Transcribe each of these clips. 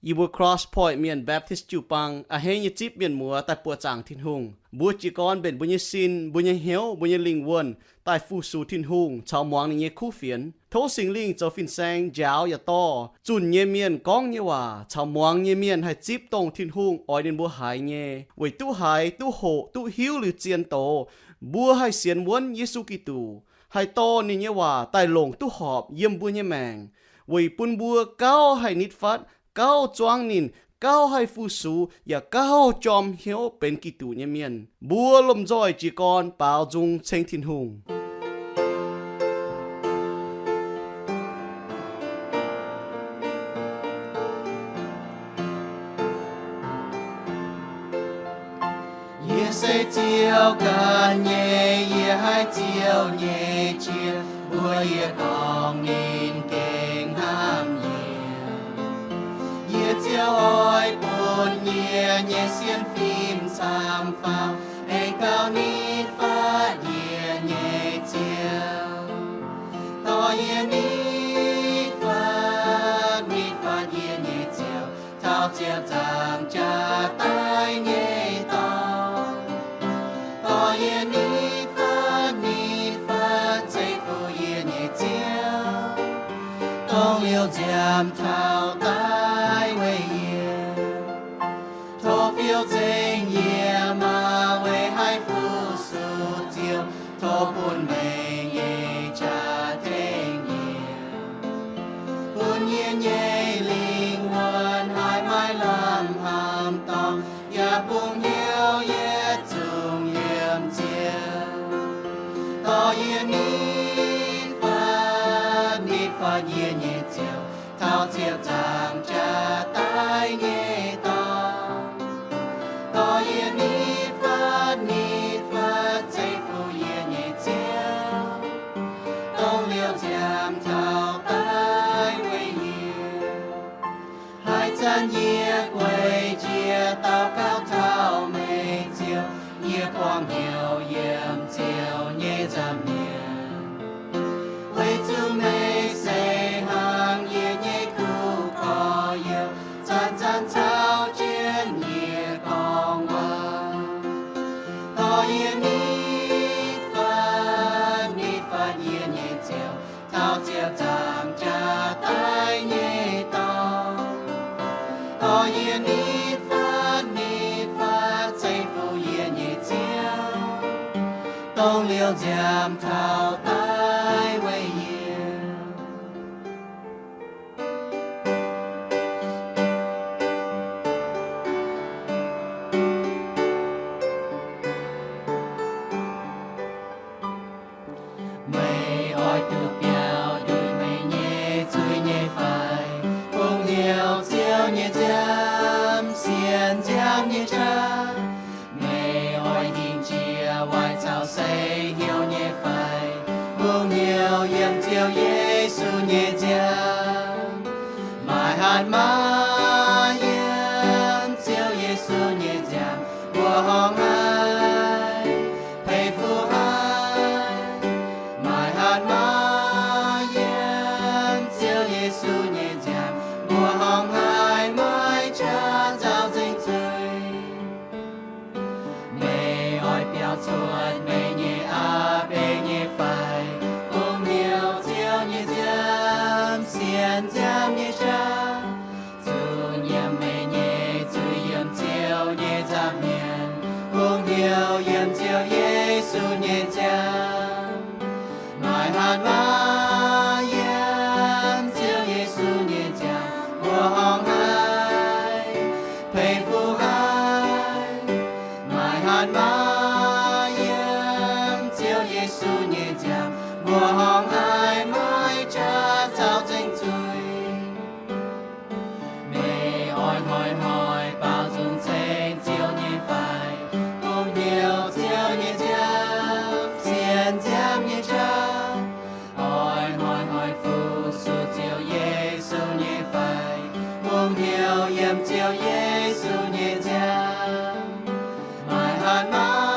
Yie mbuo Cross Point Mienh Baptist jiu-baang a'hneiv nyei zipv mienh muoz daaih buoqc zaangc Tin-Hungh. Mbuo jiez gorn mbenc mbuo nyei sin, mbuo nyei hnyouv, mbuo nyei lingh wuonh daaih fu-sux Tin-Hungh caux muangx ninh nyei kuv fienx. Tov Singx Lingh zoux fin-saeng njaaux yaac dorh zunh nyei mienh gorngv nyei waac caux muangx nyei mienh haih zipv dongh Tin-Hungh oix ninh mbuo haiz nyei, weic duqv haiz, duqv hoqc, duqv hiuv liuz zien doz, mbuo haih sienx wuonv Yesu Giduc, haih dorh ninh nyei waac daaih longc duqv horpc yiem mbuo nyei maengc, weic bun mbuo gauh haih nitv fatv, gauh zuangv ninh, gauh haih fu-sux, yaac gauh jorm hnyouv benx Giduc nyei mienh. Mbuo lomh nzoih jiez gorn baaux nzung ceng Tin-Hungh. Yie se Ziouv ganh nyei, yie haih Ziouv nyei qiex mbuox yie gorngv ninh gengh hnamv yie. Yie Ziouv oix bun yie nyei sienx fim camv faaux, aengx gauh nitv fatv yie nyei Ziouv. Dorh yie nitv fatv, nitv fatv yie nyei Ziouv, taux ziepc nzaangc jaax daaih nyei dorngx. Dorh yie nitv fatv, nitv fatv ceix fuqv yie nyei Ziouv, dongh liouh nziaamv taux daaih weic yie. Tov fiou nzengc yie maah! Weic haih fu-sux Ziouv, tov bun meih nyei qaqv tengx yie, bun yie nyei lingh wuonh haih maiv lamh hnamv dorngx, yaac bungx hnyouv yietc zungv yiem Ziouv. Dorh yie nitv fatv, nitv fatv yie nyei Ziouv, taux ziepc nzaangc jaax daaih nyei dorngx. Dorh yie nitv fatv, nitv fatv ceix fuqv yie nyei Ziouv, dongh liouh nziaamv taux daaih weic yie. Haaix zanc yie gueic jiex daux gaux taux meih Ziouv, yie buangh hnyouv yiem Ziouv nyei nza'hmien. Weic zuqc meih se hnangv yie nyei kuv gorx-youz, zanc-zanc caux jienv yie gorngv waac. Dorh yie nitv fatv, nitv fatv yie nyei Ziouv, taux ziepc nzaangc jaax daaih nyei dorngx. Dorh yie nitv fatv, nitv fatv ceix fuqv yie nyei Ziouv, dongh liouh nziaamv taux daaih weic yie. Meih oix duqv biaux nduqc meih nyei zuiz nyei fai? Bungx heuc Ziouv nyei nziaamv sienx nziaamv nyei qaqv. Meih oix hingh jiex waaic caux seix hnyouv nyei fai? Bungx heuc yiem Ziouv Yesu nyei nziaamv. Maaih hatc maah! Yiem Ziouv Yesu nyei nziaamv mbuoqc horngh haic, peix fuqv haic. Maaih hatc maah! Yiem Ziouv Yesu nyei nziaamv mbuoqc horngh haic, maiv qaqv nzaaux nzengc zuiz. Meih oix biaux cuotv meih nyei aqv benx nyei fai? Bungx heuc Ziouv nyei nziaamv sienx nziaamv nyei qaqv. Zuqc nyiemc meih nyei zuiz yiem Ziouv nyei nza'hmien, bungx heuc yiem Ziouv Yesu nyei nziaamv. Maaih hatc maah! Yiem Ziouv Yesu nyei nziaamv mbuoqc horngh haic, peix fuqv haic. Maaih hatc maah! Yiem Ziouv Yesu nyei nziaamv mbuoqc horngh haic, maiv qaqv nzaaux nzengc zuiz. Meih oix hnoi-hnoi baaux nzung ceng Ziouv nyei fai? Bungx heuc Ziouv nyei nziaamv sienx nziaamv nyei qaqv. Oix hnoi-hnoi fu-sux Ziouv Yesu nyei fai? Bungx heuc yiem Ziouv Yesu nyei nziaamv. Maaih hatc maah!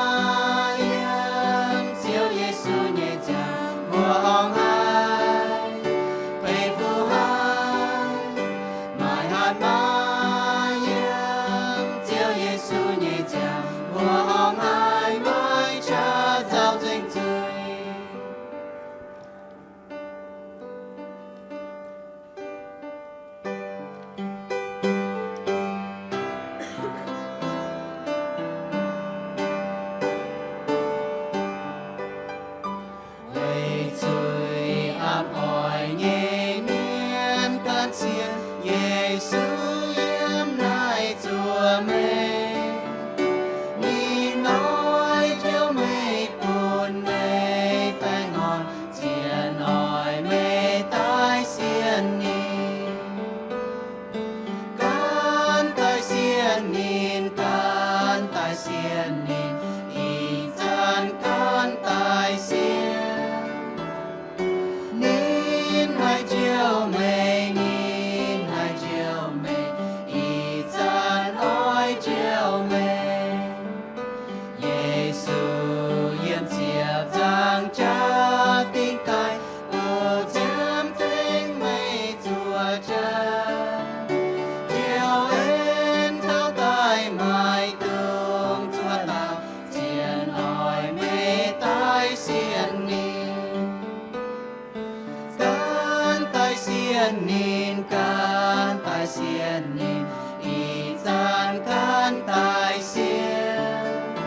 Ninh gan daaih sienx ninh, ih zanc gan daaih sienx.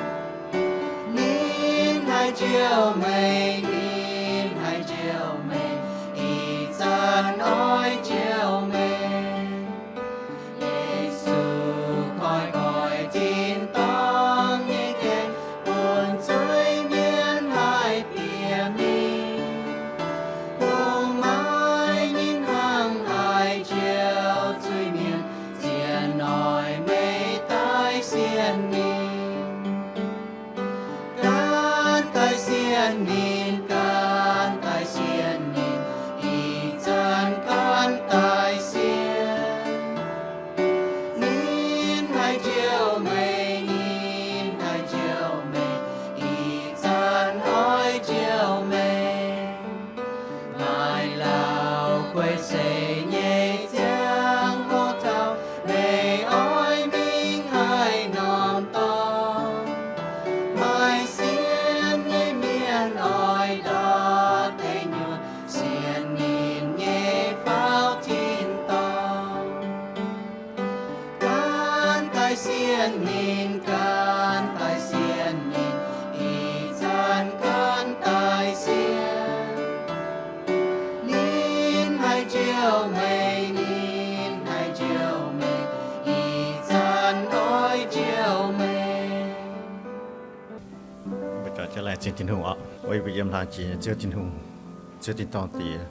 Ninh haih njoux meih, ninh haih njoux meih, ih zanc oix njoux meih. Yesu koiv-koiv tin-dorngh nyei gaengh bun zuiz-mienh haih bieqc mingh. Kungx maaih nyei hnangv haih njoux zuiz-mienh, zien noic meih daaih sienx ninh. Gan daaih sienx ninh, gan daaih sienx ninh, ih zanc gan daaih sienx. Ninh haih njoux meih, ninh haih njoux meih, ih zanc oix njoux meih. Maaih lauh guei seix nyei ziangh hoc taux, meih oix mingh haaix norm dorngx? Maaih sienx nyei mienh oix ndortv deic nyuoqc sienx ninh nyei faaux tin-dorngh. Gan daaih sienx ninh, gan daaih sienx ninh, ih zanc gan daaih sienx. Ninh haih njoux meih, ninh haih njoux meih, ih zanc oix njoux meih. Mbuo laengz zingh Tin-Hungh oc. O yie mbuo yiem laangz jiex nyei Ziouv Tin-Hungh, Ziouv tin-dorngh Diex,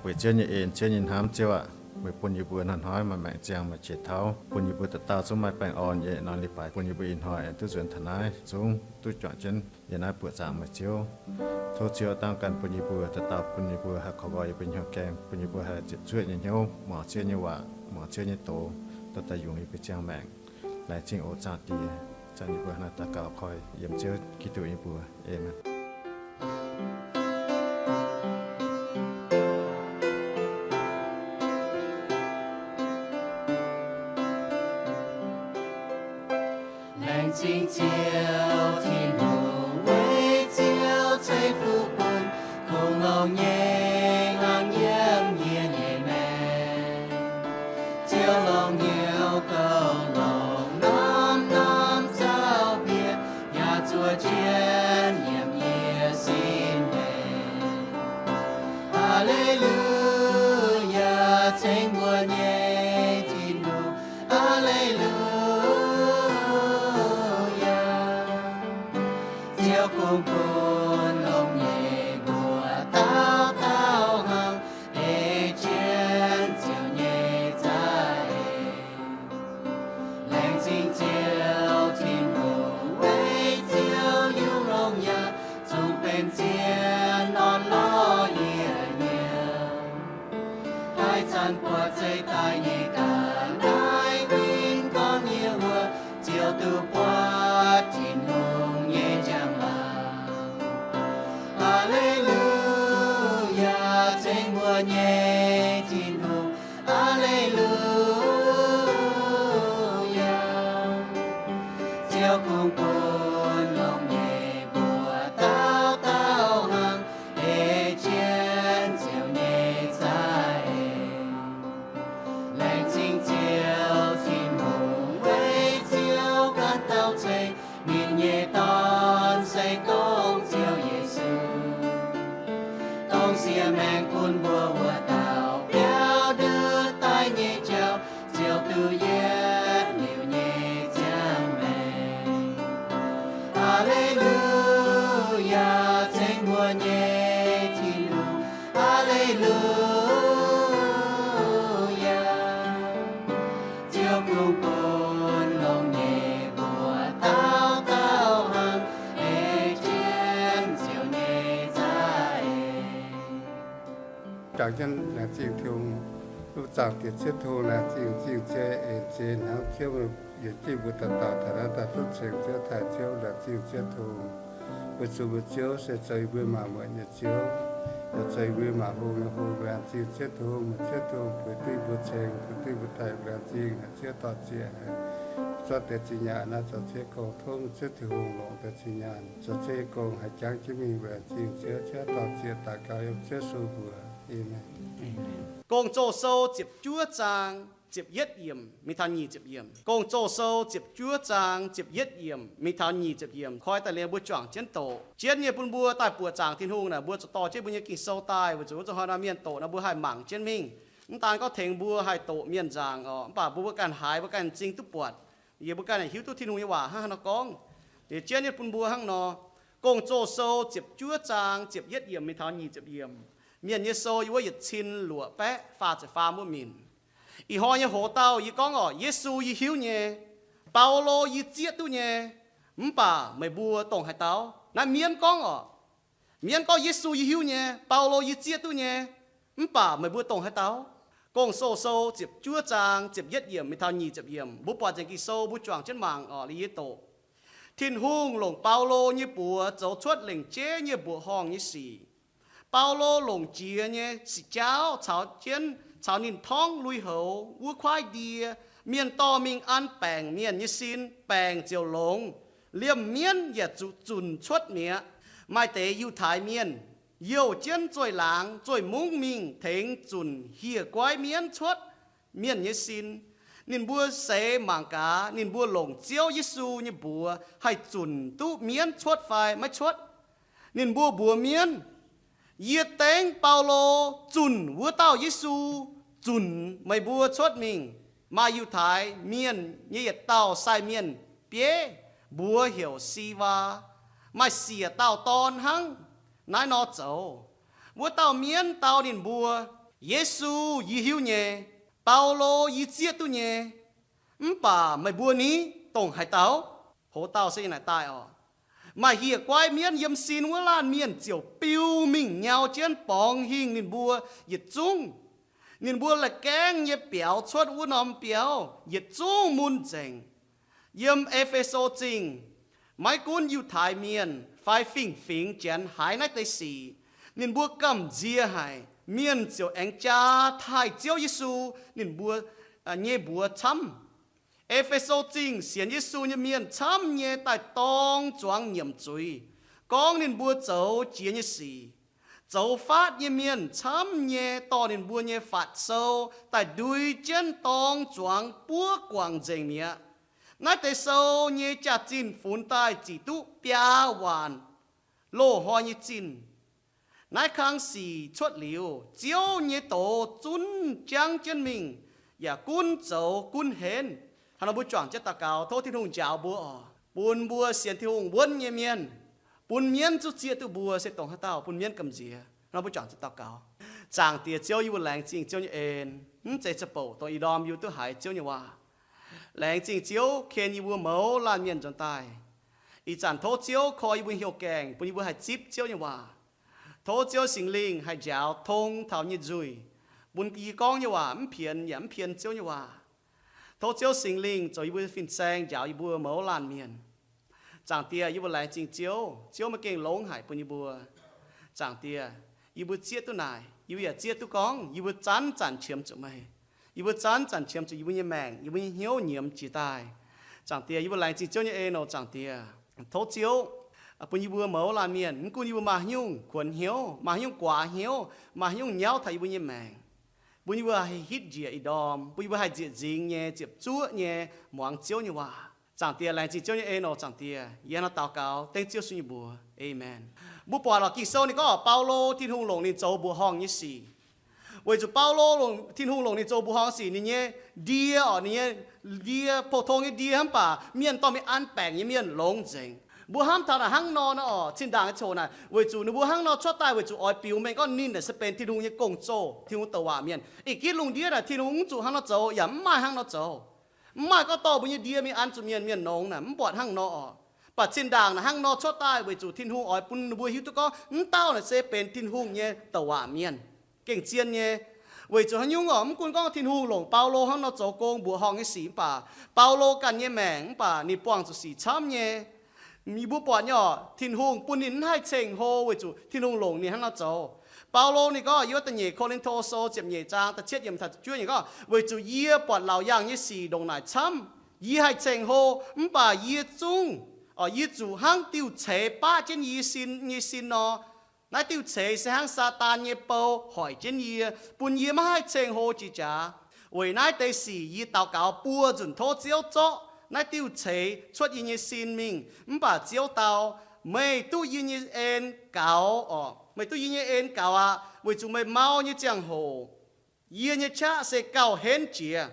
weic Ziouv nyei en, Ziouv nyei hnamv, Ziouv aac, meih bun yie mbuo hnoi-hnoi maaih maengc ziangh, maaih qiex tauv, bun yie mbuo dauh dauh zungv maaih baengh orn nyei nor, leiz-baaix bun yie mbuo ih hnoi aengx duqv nzuonx taux naaiv zungv duqv juangc jienv yiem naaiv buoqc zaangc meih Ziouv. Tov Ziouv dangv ganh bun yie mbuo dauh dauh, bun yie mbuo haih korv nqoi yie mbuo nyei hnyouv gaengh, bun yie mbuo haih ziepc zuoqv nyei hnyouv muangx Ziouv nyei waac, muangx Ziouv nyei doz, dorh daaih yungz yie mbuo ziangh maengc. Laengz zingh oc, Zaangc Diex. Zanc yie mbuo hnangv naaiv daux gaux koi yiem Ziouv Giduc nyei mbuox. Aamen. Laengz zingh Ziouv Tin-Hungh, weic Ziouv ceix fuqv bun kungx longx nyei hnaangx yiem yie nyei maengc. Ziouv longx hnyouv gouv longx, norm-norm zaux mbienc, yaac zuov jienv yiem yie sin haic. Aa^le^lu^yaa, ceng mbuo nyei Tin-Hungh. Aa^le^lu^yaa. Ziouv kungx bun longx nyei mbuox dauh dauh hnangv, ei jienv Ziouv nyei za'eix. Laengz zingh Ziouv Tin-Hungh, weic Ziouv yungz longx yaac zungv benx zien orn-lorqc yie nyei. Haaix zanc buatc zeih daaih nyei ga'naaiv, win gorngv nyei wuov, Ziouv duqv buatc Tin-Hungh nyei njang-laangc. Aa^le^lu^yaa, ceng mbuo nyei Tin-Hungh. Aa^le^lu^yaa. Ziouv kungx bun longx nyei mbuox dauh dauh hnangv, ei jienv Ziouv nyei za'eix. Laengz zingh Ziouv Tin-Hungh, weic Ziouv ganh dauh ceix ninh nyei Dorn, se dongh Ziouv Yesu, dongh siex maengc bun mbuo wuov dauh biauv ndutv daic nyei jauv, Ziouv duqv yietv liuz nyei ziangh maengc. Aa^le^lu^yaa, ceng mbuo nyei Tin-Hungh. Aa^le^lu^yaa. Ziouv kungx bun longx nyei mbuox dauh dauh hnangv, ei jienv Ziouv nyei za'eix. Jangx jienv laengz zingh Tin-Hungh, Zaangc Diex Ziouv Tin-Hungh, laengz zingh, zingh Ziouv en ziex hnamv Ziouv, yietc zungv mbuo dauh dauh taux naaiv daaih duqv ceng Ziouv, taaih Ziouv, laengz zingh Ziouv Tin-Hungh. Weic zuqc mbuo Ziouv se zoux yie mbuo mangc muotc nyei Ziouv, yaac zoux yie mbuo mangc hungh nyei Hungh. Laengz zingh Ziouv Tin-Hungh, meih Ziouv Tin-Hungh bun duqv mbuo ceng, bun duqv mbuo taaih. Laengz zingh haic Ziouv, dorh zieqc haic, zorqv deix zinh nyaanh naaiv zoux Ziouv gong. Tov meih Ziouv Tin-Hungh longc deix zinh nyaanh zoux Ziouv nyei gong haih jangv jienv mingh. Laengz zingh Ziouv, Ziouv dorh zieqc daux gaux yiem Ziouv Yesu mbuox. Gong-Zoh Sou ziepc juov zaang ziepc yietv yiemc mingh taux nyic ziepc yiemc. Gong-Zoh Sou ziepc juov zaang ziepc yietv yiemc mingh taux nyic ziepc yiemc. Koi daaih liuz mbuo juangc jienv doqc. Jienv nyei bun mbuo daaih buoqc zaangc Tin-Hungh naaic, mbuo zuqc dorh jienv mbuo nyei Ging-Sou daaih, weic zuqc wuov zuqc hnoi nor mienh doqc nor mbuo haih mangc jienv mingh. Mv daan gorngv tengx mbuo haih doqc mienh nzaangc orqc, mv baac mbuo, mbuo ganh haiz, mbuo ganh m'zing duqv buatc, yie mbuo ganh hiuv duqv Tin-Hungh nyei waac hnangv haaix nor gorngv. Liuz jienv nyei bun mbuo hnangv nor, Gong-Zoh Sou ziepc juov zaang ziepc yietv yiemc mingh taux nyic ziepc yiemc. Mienh nyei sou yiem wuov yietc cin luoqc baeqv faah ziepc faam wuov minc. Ih hnoi nyei hoz dauh yie gorngv orqc, Yesu yie hiuv nyei, Baulo yie zieqv duqv nyei, mv baac meih mbuo dongh haaix dauh? Naaiv mienv gorngv orqc. Mienv gorngv, Yesu yie hiuv nyei, Baulo yie zieqv duqv nyei, mv baac meih mbuo dongh haaix dauh? Gong-Zoh Sou ziepc juov zaang ziepc yietv yiemc mingh taux nyic ziepc yiemc. Mbuo buatc nzengc Ging-Sou, mbuo juangc jienv mangc orqc, liuz yie doqc. Tin-Hungh longc Baulo nyei buoz zoux cuotv lengc jeiv nyei mbuoqc horngh nyei sic. Baulo longc jiex nyei siqc jaauv caux jienv caux ninh torngv lui-houx wuov kuaaiv ndie. Mienh dorh mingh an baengc mienh nyei sin, baengc ziouc longx. Liemh mienv yaac zuqc zunc cuotv mi'aqv. Maaih deix Yiutai Mienh youh jienv zueih laangz zueih mungv mingh tengx zunc hieh guaiv mienv cuotv mienh nyei sin. Ninh mbuo seix mangc gaax ninh mbuo longc Ziouv Yesu nyei mbuox haih zunc duqv mienv cuotv fai maiv cuotv. Ninh mbuo mbuox mienv, Yie dengv Baulo zunc wuov dauh Yesu zunc meih mbuo cuotv mingh. Maaih Yiutai Mienh nyei yietc dauh sai mienh bieiv, mbuox heuc Siwaa, maaih siec dauh dorn hnangv, naaiv nor zoux. Wuov dauh mienv dau ninh mbuo, Yesu yie hiuv nyei, Baulo yie zieqv duqv nyei, mv baac meih mbuo ni dongh haaix dauh? Hoz dauh se naaic daaih orqc. Maaih hieh guaiv mienv yiem sin wuov laanh mienh ziouc biu mingh nyau jienv borngz hingh ninh mbuo yietc zungv. Ninh mbuo la'gaengv nyei biaux cuotv wuov norm biauv yietc zungv mun nzengc. Yiem E^fe^so Zingh, maiv gunv Yiutai Mienh fai fingx-fingx Janx haiz naaiv deix sic, ninh mbuo gamh nziex haic. Mienh ziouc aengx jaa taaih Ziouv Yesu ninh mbuo nyei mbuox camv. E^fe^so Zingh sienx Yesu nyei mienh camv nyei daaih dorng zuangx nyiemc zuiz, gorngv ninh mbuo zoux jiex nyei sic. Zoux faatv nyei mienh camv nyei dorh ninh mbuo nyei faatv sou daaih ndui jienv dorng zuangx buov guangc nzengc mi'aqv. Naaiv deix sou nyei jaax-zinh funx daaih zic duqv biaa waanc loz-hnoi nyei zinh. Naaiv kang sic cuotv liuz, Ziouv nyei doz zunv jangv jienv mingh, yaac gunv zoux gunv henv. Hnangv nor mbuo juangc jienv daux gaux, tov Tin-Hungh njaaux mbuo oc, bun mbuo sienx Tin-Hungh wuonv nyei mienh, bun mienv zungv zieqv duqv mbuo se dongh haaix dauh, bun mienv gamh nziex. Hnangv nor mbuo juangc jienv daux gaux. Zaangc Diex Ziouv, yie mbuo laengz zingh Ziouv nyei en, mv zeiz za'bouc dongh ih ndorm yie mbuo duqv haiz Ziouv nyei waac. Laengz zingh Ziouv ken yie mbuo mouz laanh mienh nzuonx daaih. Ih zanc tov Ziouv koi yie mbuo hnyouv gaengh, bun yie mbuo haih zipv Ziouv nyei waac. Tov Ziouv Singx Lingh haih njaaux tong taux nyei nzuih, bun yie gorngv nyei waac mv pienx yaac mv pien Ziouv nyei waac. Tov Ziouv Singx Lingh zoux yie mbuo fin-saeng njaaux yie mbuo mouz laanh mienh. Zaangc Diex, yie mbuo laengz zingh Ziouv. Ziouv meih gengh longx haic bun yie mbuo. Zaangc Diex, yie mbuo zieqv duqv naaic, yie mbuo yaac zieqv duqv gorngv yie mbuo zanc-zanc qiemx zuqc meih. Yie mbuo zanc-zanc qiemx zuqc yie mbuo nyei maengc, yie mbuo nyei hnyouv nyiemz jiex daaih. Zaangc Diex, yie mbuo laengz zingh Ziouv nyei en oc. Zaangc Diex, tov Ziouv bun yie mbuo mouz laanh mienh, mv gunv yie mbuo maaih haaix nyungc kuonx hnyouv, maaih haaix nyungc guaax hnyouv, maaih haaix nyungc nyauv taux yie mbuo nyei maengc, bun yie mbuo haih hitv njiec ih ndorm, bun yie mbuo haih nziepc nzingx nyei, ziepc zuoqv nyei muangx Ziouv nyei waac. Zaangc Diex, laengz zingh Ziouv nyei en oc. Zaangc Diex, yie hnangv nor daux gaux dengv Ziouv Yesu nyei mbuox. Aamen. Mbuo buatc lorqc, Ging-Sou ninh gorngv Baulo Tin-Hungh longc ninh zoux mbuoqc horngh nyei sic. Weic zuqc Baulo longc, Tin-Hungh longc ninh zoux mbuoqc horngh sic, ninh nyei ndie oc, ninh nyei ndie, pou-tong nyei ndie, mv baac mienh dorh mingh an baengc nyei mienh longx nzengc. Mbuo hnamv taux naaic hnangv nor, naaiv oc, zinh ndaangc nyei coc naaic, weic zuqc ninh mbuo hnangv nor cuotv daaih weic zuqc oix biux mengh gorngv ninh naaic se benx Tin-Hungh nyei gong-zoh, Tin-Hungh douc waac mienh. Ih gitv lungh ndiev naaic Tin-Hungh mv zuqc hnangv nor zoux, yaac mv maaih hnangv nor zoux. Mv maaih gorngv dorh mbuo nyei ndie mingh an zuqc mienh, mienh longx naaic, mv buatc hnangv nor oc. Mv baac zinh ndaangc naaic hnangv nor cuotv daaih weic zuqc Tin-Hungh oix bun ninh mbuo hiuv duqv gorngv mv dauh naaic se benx Tin-Hungh nyei douc waac mienh, gengh zien nyei. Weic zuqc haaix nyungc oc, mv gunv gorngv Tin-Hungh longc Baulo hnangv nor zoux gong mbuoqc horngh nyei sic mv baac, Baulo ganh nyei maengc mv baac ninh buangh zuqc sic camv nyei. Yie mbuo buatc nyei oc, Tin-Hungh bun ninh mv haih ceng-hlo weic zuqc Tin-Hungh longc ninh hnangv nor zoux. Baulo ninh gorngv yiem wuov da'nyeic Ko^lin^to Sou ziepc nyeic zaang da'cietv yiemc taux juov yiemc gorngv, weic zuqc yie buatc laauc yaangh nyei sic ndongc naaic camv, yie haih ceng-hlo, mv baac yie zungv, yie zuqc hnangv diuh ceix baqv jienv yie sin nyei sin nor, Naaiv diuh ceix se hnangv Saadaan nyei bou hoic jienv yie, bun yie maiv haih ceng-hlo jiex jaax. Weic naaiv deix sic yie daux gaux buo nzunc tov Ziouv zorqv naaiv diuh ceix cuotv yie nyei sin mingh. Mv baac Ziouv dau, meih duqv yie nyei en gaux oc. Meih duqv yie nyei en gaux aqv, weic zuqc meih mau nyei ziangh hoc, yie nyei qaqv se gauh henv jiex.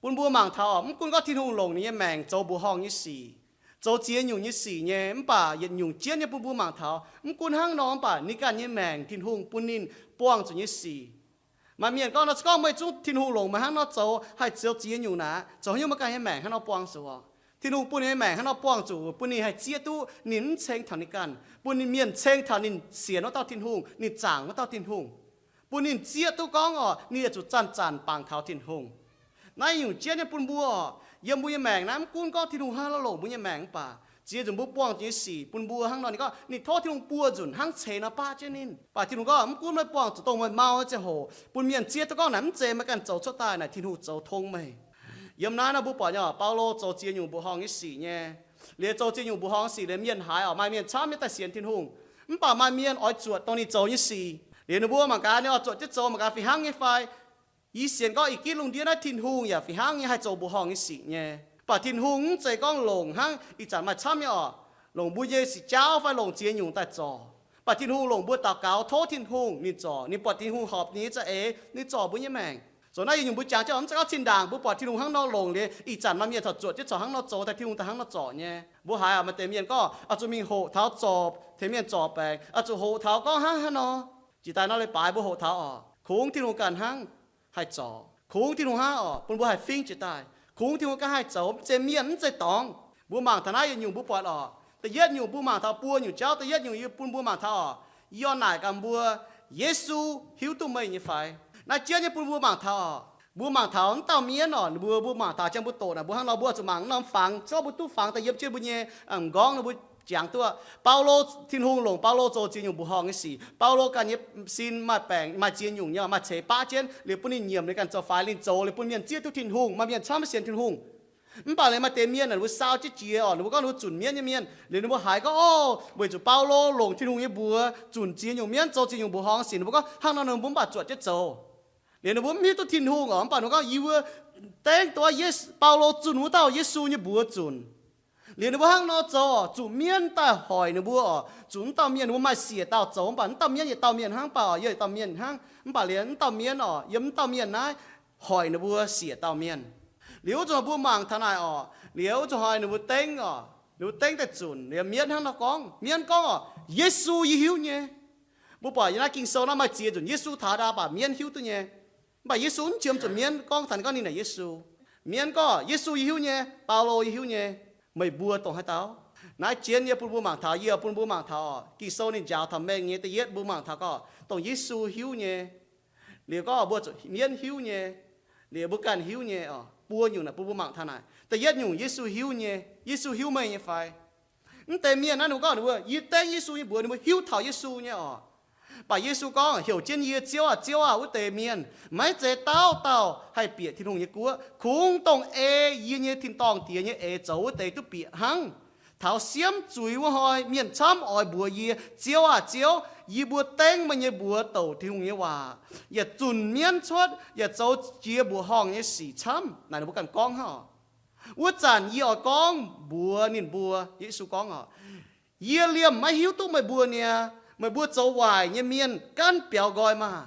Bun mbuo mangc taux oc, mv gunv gorngv Tin-Hungh longc ninh nyei maengc zoux mbuoqc horngh nyei sic, zoux ziex nyungc nyei sic nyei, mv baac yietc nyungc jienv nyei bun mbuo mangc taux, mv gunv hnangv nor, mv baac ninh ganh nyei maengc Tin-Hungh bun ninh buangh zuqc nyei sic. Maaih mienh gorngv nor, se gorngv meih zungv Tin-Hungh longc meih hnangv nor zoux, haih zoux ziex nyungc naaic, zoux haaix nyungc meih ganh nyei maengc hnangv nor buangh zuqc oc? Tin-Hungh bun ninh nyei maengc hnangv nor buangh zuqc, bun ninh haih zieqv duqv ninh mv ceng taux ninh ganh, bun ninh mienh ceng taux ninh sienx wuov dauh Tin-Hungh, ninh zaangc wuov dauh Tin-Hungh. Bun ninh zieqv duqv gorngv oc, ninh yietc zuqc zanc-zanc bangc taux Tin-Hungh. Naaiv nyungc jienv nyei bun mbuo oc, yiem mbuo nyei maengc naaiv mv gunv gorngv Tin-Hungh hnangv haaix nor longc mbuo nyei maengc mv baac ziex nzunc mbuo buangh zuqc nyei sic bun mbuo hnangv nor, ninh gorngv ninh tov Tin-Hungh buo nzunc hnangv ceix nor baqv jienv ninh. Mv baac Tin-Hungh gorngv, mv gunv meih buangh zuqc dongh meih mau nyei ziangh hoc, bun mienh zieqv duqv gorngv naaic mv zeiz meih ganh zoux cuotv daaih, naaic Tin-Hungh zoux tong meih. Yiem naaiv nor mbuo buatc nyei oc, Baulo zoux ziex nyungc mbuoqc horngh nyei sic nyei. Liuz zoux ziex nyungc mbuoqc horngh sic liuz mienh haiz oc, maaih mienh camv nyei daaih sienx Tin-Hungh. Mv baac maaih mienh oix zuotc dongh ninh zoux nyei sic. Liuz ninh mbuo mangc gaax ninh oix zuotc jienv zoux mangc gaax fih hnangv nyei fai. Yie sienx gorngv ih gitv lungh ndiev naaiv Tin-Hungh yaac fih hnangv nyei haih zoux mbuoqc horngh nyei sic nyei. Mv baac Tin-Hungh mv zeiz gorngv longc hnangv ih zanc maaih camv nyei oc, longc mbuo nyei sic jauv fai longc ziex nyungc daaih zorc. Mv baac Tin-Hungh longc mbuo daux gaux tov Tin-Hungh ninh zorc, ninh buatc Tin-Hungh horpc ninh nyei za'eix, ninh zorc mbuo nyei maengc. Zoux naaiv yietc nyungc mbuo jangx jienv oc, mv zeiz gorngv zinh ndaangc mbuo buatc Tin-Hungh hnangv nor longc liuz ih zanc maaih mienh taux zuotc jienv corc hnangv nor zoux, daaih Tin-Hungh daaih hnangv nor zorc nyei. Mbuo haiz oc, maaih deix mienh gorngv oix zuqc mingh hoqc taux zorc, tengx mienh zorc baengc, oix zuqc hoqc taux gorngv hnangv haaix nor. Jiex daaih nor leiz-baaix mbuo hoqc taux oc, kungx Tin-Hungh ganh hnangv haih zorc, kungx Tin-Hungh hnangv oc bun mbuo haih fingv jiex daaih, kungx Tin-Hungh ganh haih zoux, mv zeiz mienh, mv zeiz dorngx. Mbuo mangc taux naaiv yietc nyungc mbuo buatc oc, da'yietv nyungc mbuo mangc taux buo nyungc jauv, da'yietv nyungc yie bun mbuo mangc taux oc, yie oix naaic gaax mbuo, Yesu hiuv duqv meih nyei fai? Naaiv jienv nyei bun mbuo mangc taux oc, mbuo mangc taux wuov dauh mienv oc, ninh mbuo, mbuo mangc taux jangx mbuo doqc naaic mbuo hnangv nor, mbuo zuqc mangc norm fangx, se gorngv mbuo duqv fangx daaih yiem jienv mbuo nyei m'nqorngv nor mbuo jangx duqv. Baulo, Tin-Hungh longc Baulo zoux ziex nyungc mbuoqc horngh nyei sic. Baulo ganh nyei sin maaih baengc, maaih ziex nyungc nyei, maaih ceix baqv jienv liuz bun ninh nyiemc liuz ganh zoux faix, ninh zoux liuz bun mienh zieqv duqv Tin-Hungh, maaih mienh camv sienx Tin-Hungh. Mv baac liuz maaih deix mienh ninh mbuo saau jienv jiex oc, ninh mbuo gorngv ninh mbuo zunc mienv nyei mienh. Liuz ninh mbuo haiz gorngv, o, weic zuqc Baulo longc Tin-Hungh nyei mbuox zunc ziex nyungc mienv, zoux ziex nyungc mbuoqc horngh sic, ninh mbuo gorngv hnangv nor ninh mbuo mv baac zuotc jienv zoux. Liuz ninh mbuo mv hiuv duqv Tin-Hungh oc, mv baac ninh mbuo gorngv, yie mbuo dengv duqv Yesu, Baulo zunh wuov dauh Yesu nyei mbuox zunc. Liuz ninh mbuo hnangv nor zoux oc, zuqc mienv daaih hoic ninh mbuo oc, zuqc mv dauh mienh, ninh mbuo maaih siec dauh zoux, mv baac mv dauh mienv yietc dauh mienh hnangv, mv baac oc, yie yietc dauh mienh hnangv, mv baac liuz mv dauh mienv oc, yiem mv dauh mienh naaiv hoic ninh mbuo siec dauh mienh. Liuz wuov zanc mbuo mangc taux naaic oc, liuz wuov zanc hoic ninh mbuo dengv oc, ninh mbuo dengv daaih zunc, liuz mienv hnangv nor gorngv, mienv gorngv oc, Yesu yie hiuv nyei. Mbuo buatc yiem naaiv Ging-Sou naaiv maaih ziex nzunc Yesu taux ndau baac mienv hiuv duqv nyei. Mv baac Yesu mv qiemx zuqc mienv gorngv taux ninh gorngv ninh naaic Yesu. Mienv gorngv, Yesu yie hiuv nyei, Baulo yie hiuv nyei, meih mbuo dongh haaix dauh? Naaiv jienv nyei bun mbuo mangc taux, yie bun mbuo mangc taux oc, Ging-Sou ninh njaaux taux mengh nyei. Da'yietv mbuo mangc taux gorngv dongh Yesu hiuv nyei. Liuz gorngv mbuo zuqc mienv hiuv nyei. Liuz mbuo ganh hiuv nyei oc. Buo nyungc naaic bun mbuo mangc taux naaic. Da'yietv nyungc Yesu hiuv nyei. Yesu hiuv meih nyei fai? Mv deix mienh naaiv ninh mbuo gorngv ninh mbuo, yie dengv Yesu nyei mbuox, ninh mbuo hiuv taux Yesu nyei oc. Mv baac Yesu gorngv, heuc jienv yie, Ziouv aah! Ziouv aah! Wuov deix mienh maiv zeiz dauh dauh haih bieqc Tin-Hungh nyei guoqv, kungx dongh ei yie nyei tin-dorngh Diex nyei eix zoux wuov deix duqv bieqc hnangv. Taux siemv zuiz wuov hnoi mienh camv oix mbuox yie, Ziouv aah! Ziouv! Yie mbuo dengv meih nyei mbuox douc Tin-Hungh nyei waac, yaac zunc mienv cuotv, yaac zoux jiex mbuoqc horngh nyei sic camv. Naaic ninh mbuo ganh gorngv hnangv oc. Wuov zanc yie oix gorngv mbuox ninh mbuo, Yesu gorngv oc, yie liemh maiv hiuv duqv meih mbuo niaa. Meih mbuo zoux waaic nyei mienh gaanv biaux nqoi maah!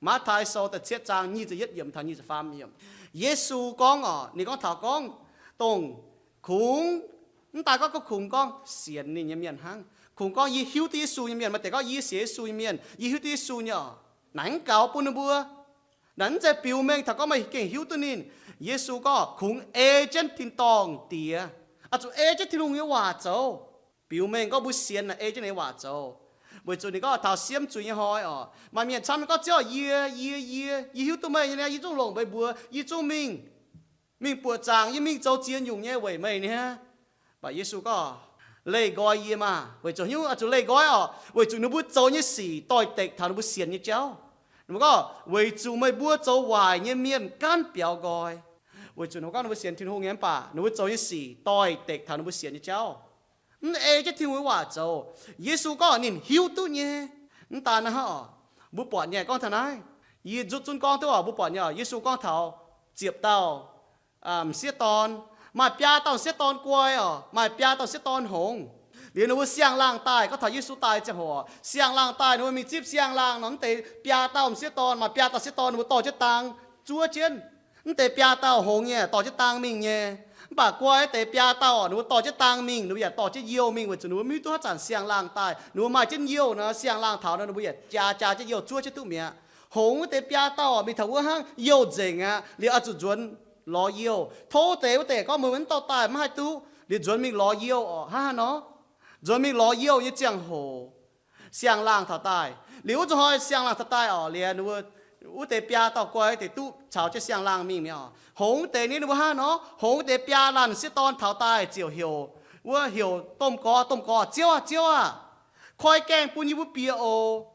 Matv^taai Sou da'cietv zaang nyic ziepc yietv yiemc taux nyic ziepc faam yiemc. Yesu gorngv oc, ninh gorngv taux gorngv dongh kungx, mv daaih gorngv, gorngv kungx gorngv sienx ninh nyei mienh hnangv. Kungx gorngv yie hiuv duqv Yesu nyei mienh, maaih deix gorngv yie sienx Yesu nyei mienh, yie hiuv duqv Yesu nyei oc. Naaic mv gaux bun ninh mbuo. Naaic mv zeiz biux mengh taux gorngv meih gengh hiuv duqv ninh. Yesu gorngv kungx ei jienv tin-dorngh Diex, oix zuqc ei jienv Tin-Hungh nyei waac zoux. Biux mengh gorngv mbuo sienx naaic ei jienv ninh nyei waac zoux. Weic zuqc ninh gorngv taux siemv zuiz nyei hnoi oc, maaih mienh camv gorngv, Ziouv, yie, yie, yie, yie hiuv duqv meih nyei niaa, yie zungv longc meih mbuox, yie zungv mingh, mingh buoqc zaangc, yie mingh zoux ziex nyungc nyei weic meih niaa. Mv baac Yesu gorngv, leih nqoi yie maah! Weic zuqc haaix nyungc oix zuqc leih nqoi oc? Weic zuqc ninh mbuo zoux nyei sic doix-dekc taux ninh mbuo sienx nyei jauv. Ninh mbuo gorngv, weic zuqc meih mbuo zoux waaic nyei mienh gaanv biaux nqoi. Weic zuqc ninh mbuo gorngv ninh mbuo sienx Tin-Hungh nyei, mv baac ninh mbuo zoux nyei sic doix-dekc taux ninh mbuo sienx nyei jauv. Mv ei jienv Tin-Hungh nyei waac zoux. Yesu gorngv ninh hiuv duqv nyei. Mv daan naaiv hnangv oc, mbuo buatc nyei gorngv taux naaiv, yie nzutv zunv gorngv duqv oc, mbuo buatc nyei oc, Yesu gorngv taux ziepc dauh m'sieqv dorn, maaih biaa dauh m'sieqv dorn guai oc, maaih biaa dauh m'sieqv dorn hngongx. Liuz ninh mbuo siang-laangh daaih, gorngv taux Yesu daaih ziangh hoc, siang-laangh daaih ninh mbuo mingh zipv siang-laangh nor, mv deix biaa dauh m'sieqv dorn, maaih biaa dauh m'sieqv dorn ninh mbuo dorh jienv dang zuov jienv. Mv deix biaa dauh hngongx nyei dorh jienv dang mingh nyei. Mv baac guai deix biaa dauh ninh mbuo dorh jienv dang mingh, ninh mbuo yaac dorh jienv youh mingh, weic zuqc ninh mbuo mv hiuv duqv haaix zanc siang-laangh daaih. Ninh mbuo maaih jienv youh nor, siang-laangh taux nor, ninh mbuo yaac jaa jaa jienv youh zuov jienv duqv mi'aqv. Hngongx wuov deix biaa dauh mingh taux wuov hnangv youh nzengc aqv. Liuz oix zuqc nzuonx lorz youh. Tov deix wuov deix gorngv meih mv dorh daaih mv haih duqv, liuz nzuonx mingh lorz youh oc. Hnangv haaix nor? Nzuonx mingh lorz youh nyei ziangh hoc, siang-laangh taux daaih. Liuz wuov zuqc hnoi siang-laangh taux daaih oc, liuz wuov deix biaa dauh guai wuov deix duqv caux jienv siang-laangh mingh mi'aqv oc. Hngongx wuov deix ninh mbuo hnangv nor, hngongx wuov deix biaa laanh m'sieqv dorn taux daaih ziouc heuc, wuov heuc domh gorx, domh gorx, Ziouv aah! Ziouv aah! Koi gaengh bun yie mbuo bieqc oc.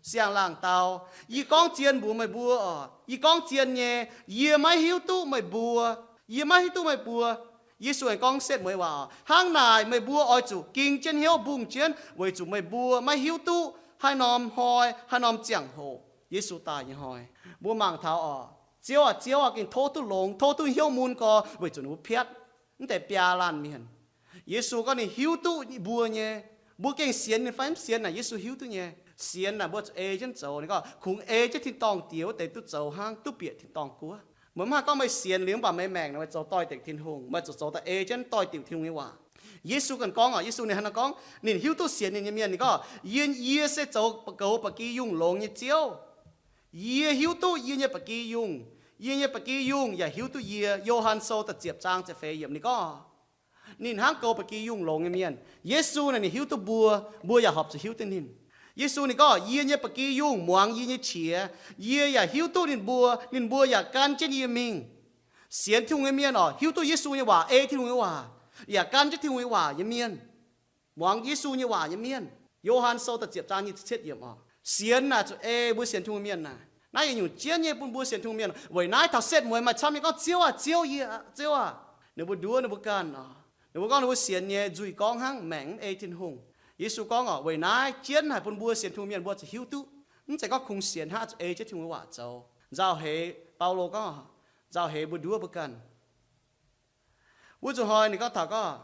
Siang-laangh dau, Yie gorngv zien mbuox meih mbuo oc, yie gorngv zien nyei, yie maiv hiuv duqv meih mbuo. Yie maiv hiuv duqv meih mbuo. Yesu aengx gorngv setv mueiz waac oc, Hnangv naaic meih mbuo oix zuqc ging jienv hnyouv mbungh jienv, weic zuqc meih mbuo maiv hiuv duqv haaix norm hnoi, haaix norm ziangh hoc Yesu daaih nyei hnoi. Mbuo mangc taux oc, Ziouv aah! Ziouv aah! Gengh tov duqv longx, tov duqv hnyouv mun gorx, weic zuqc ninh mbuo piatv. Mv deix biaa laanh mienh, Yesu gorngv ninh hiuv duqv mbuo nyei. Mbuo gengh sienx ninh fai mv sienx naaic Yesu hiuv duqv nyei. Sienx naaic mbuo zuqc ei jienv zoux. Ninh gorngv kungx ei jienv tin-dorngh Diex wuov deix duqv zoux hnangv, duqv bieqc tin-dorngh guoqv. Meih mv haih gorngv meih sienx liuz mv baac meih maengc naaic meih zoux doix-dekc Tin-Hungh, meih zuqc zoux daaih ei jienv doix-dekc Tin-Hungh nyei waac. Yesu ganh gorngv oc, Yesu ninh hnangv naaiv gorngv, ninh hiuv duqv sienx ninh nyei mienh, ninh gorngv, Yie, yie se zoux goux ba'gi yungh longx nyei Ziouv. Yie hiuv duqv yie nyei ba'gi yungh. Yie nyei ba'gi yungh yaac hiuv duqv yie. Yo^han Sou da'ziepc zaang ziepc feix yiemc ninh gorngv, ninh hnangv goux ba'gi yungh longx nyei mienh. Yesu naaic ninh hiuv duqv mbuo, mbuo yaac horpc zuqc hiuv duqv ninh. Yesu ninh gorngv, Yie nyei ba'gi yungh muangx yie nyei qiex. Yie yaac hiuv duqv ninh mbuo, ninh mbuo yaac gan jienv yie mingh. Sienx Tin-Hungh nyei mienh oc, hiuv duqv Yesu nyei waac, ei Tin-Hungh nyei waac, yaac gan jienv Tin-Hungh nyei waac nyei mienh, muangx Yesu nyei waac nyei mienh. Yo^han Sou da'ziepc zaang nyic ziepc cietv yiemc oc. Sienx naaic zuqc ei mbuo sienx Tin-Hungh mienh naaic. Naaiv yietc nyungc jienv nyei bun mbuo sienx Tin-Hungh mienh. Weic naaiv taux setv mueiz maaih camv nyei gorngv, Ziouv aah! Ziouv, yie, Ziouv aah! Ninh mbuo nduov ninh mbuo ganh oc. Ninh mbuo gorngv ninh mbuo sienx nyei nzuih gorngv hnangv, maengc mv ei Tin-Hungh. Yesu gorngv oc, weic naaiv jienv haic bun mbuo sienx Tin-Hungh mienh mbuo zuqc hiuv duqv. Mv zeiz gorngv kungx sienx hnangv zuqc ei jienv Tin-Hungh waac zoux. Nzauh heix, Baulo gorngv, nzauh heix mbuo nduov mbuo ganh. Wuov zuqc hnoi ninh gorngv taux gorngv,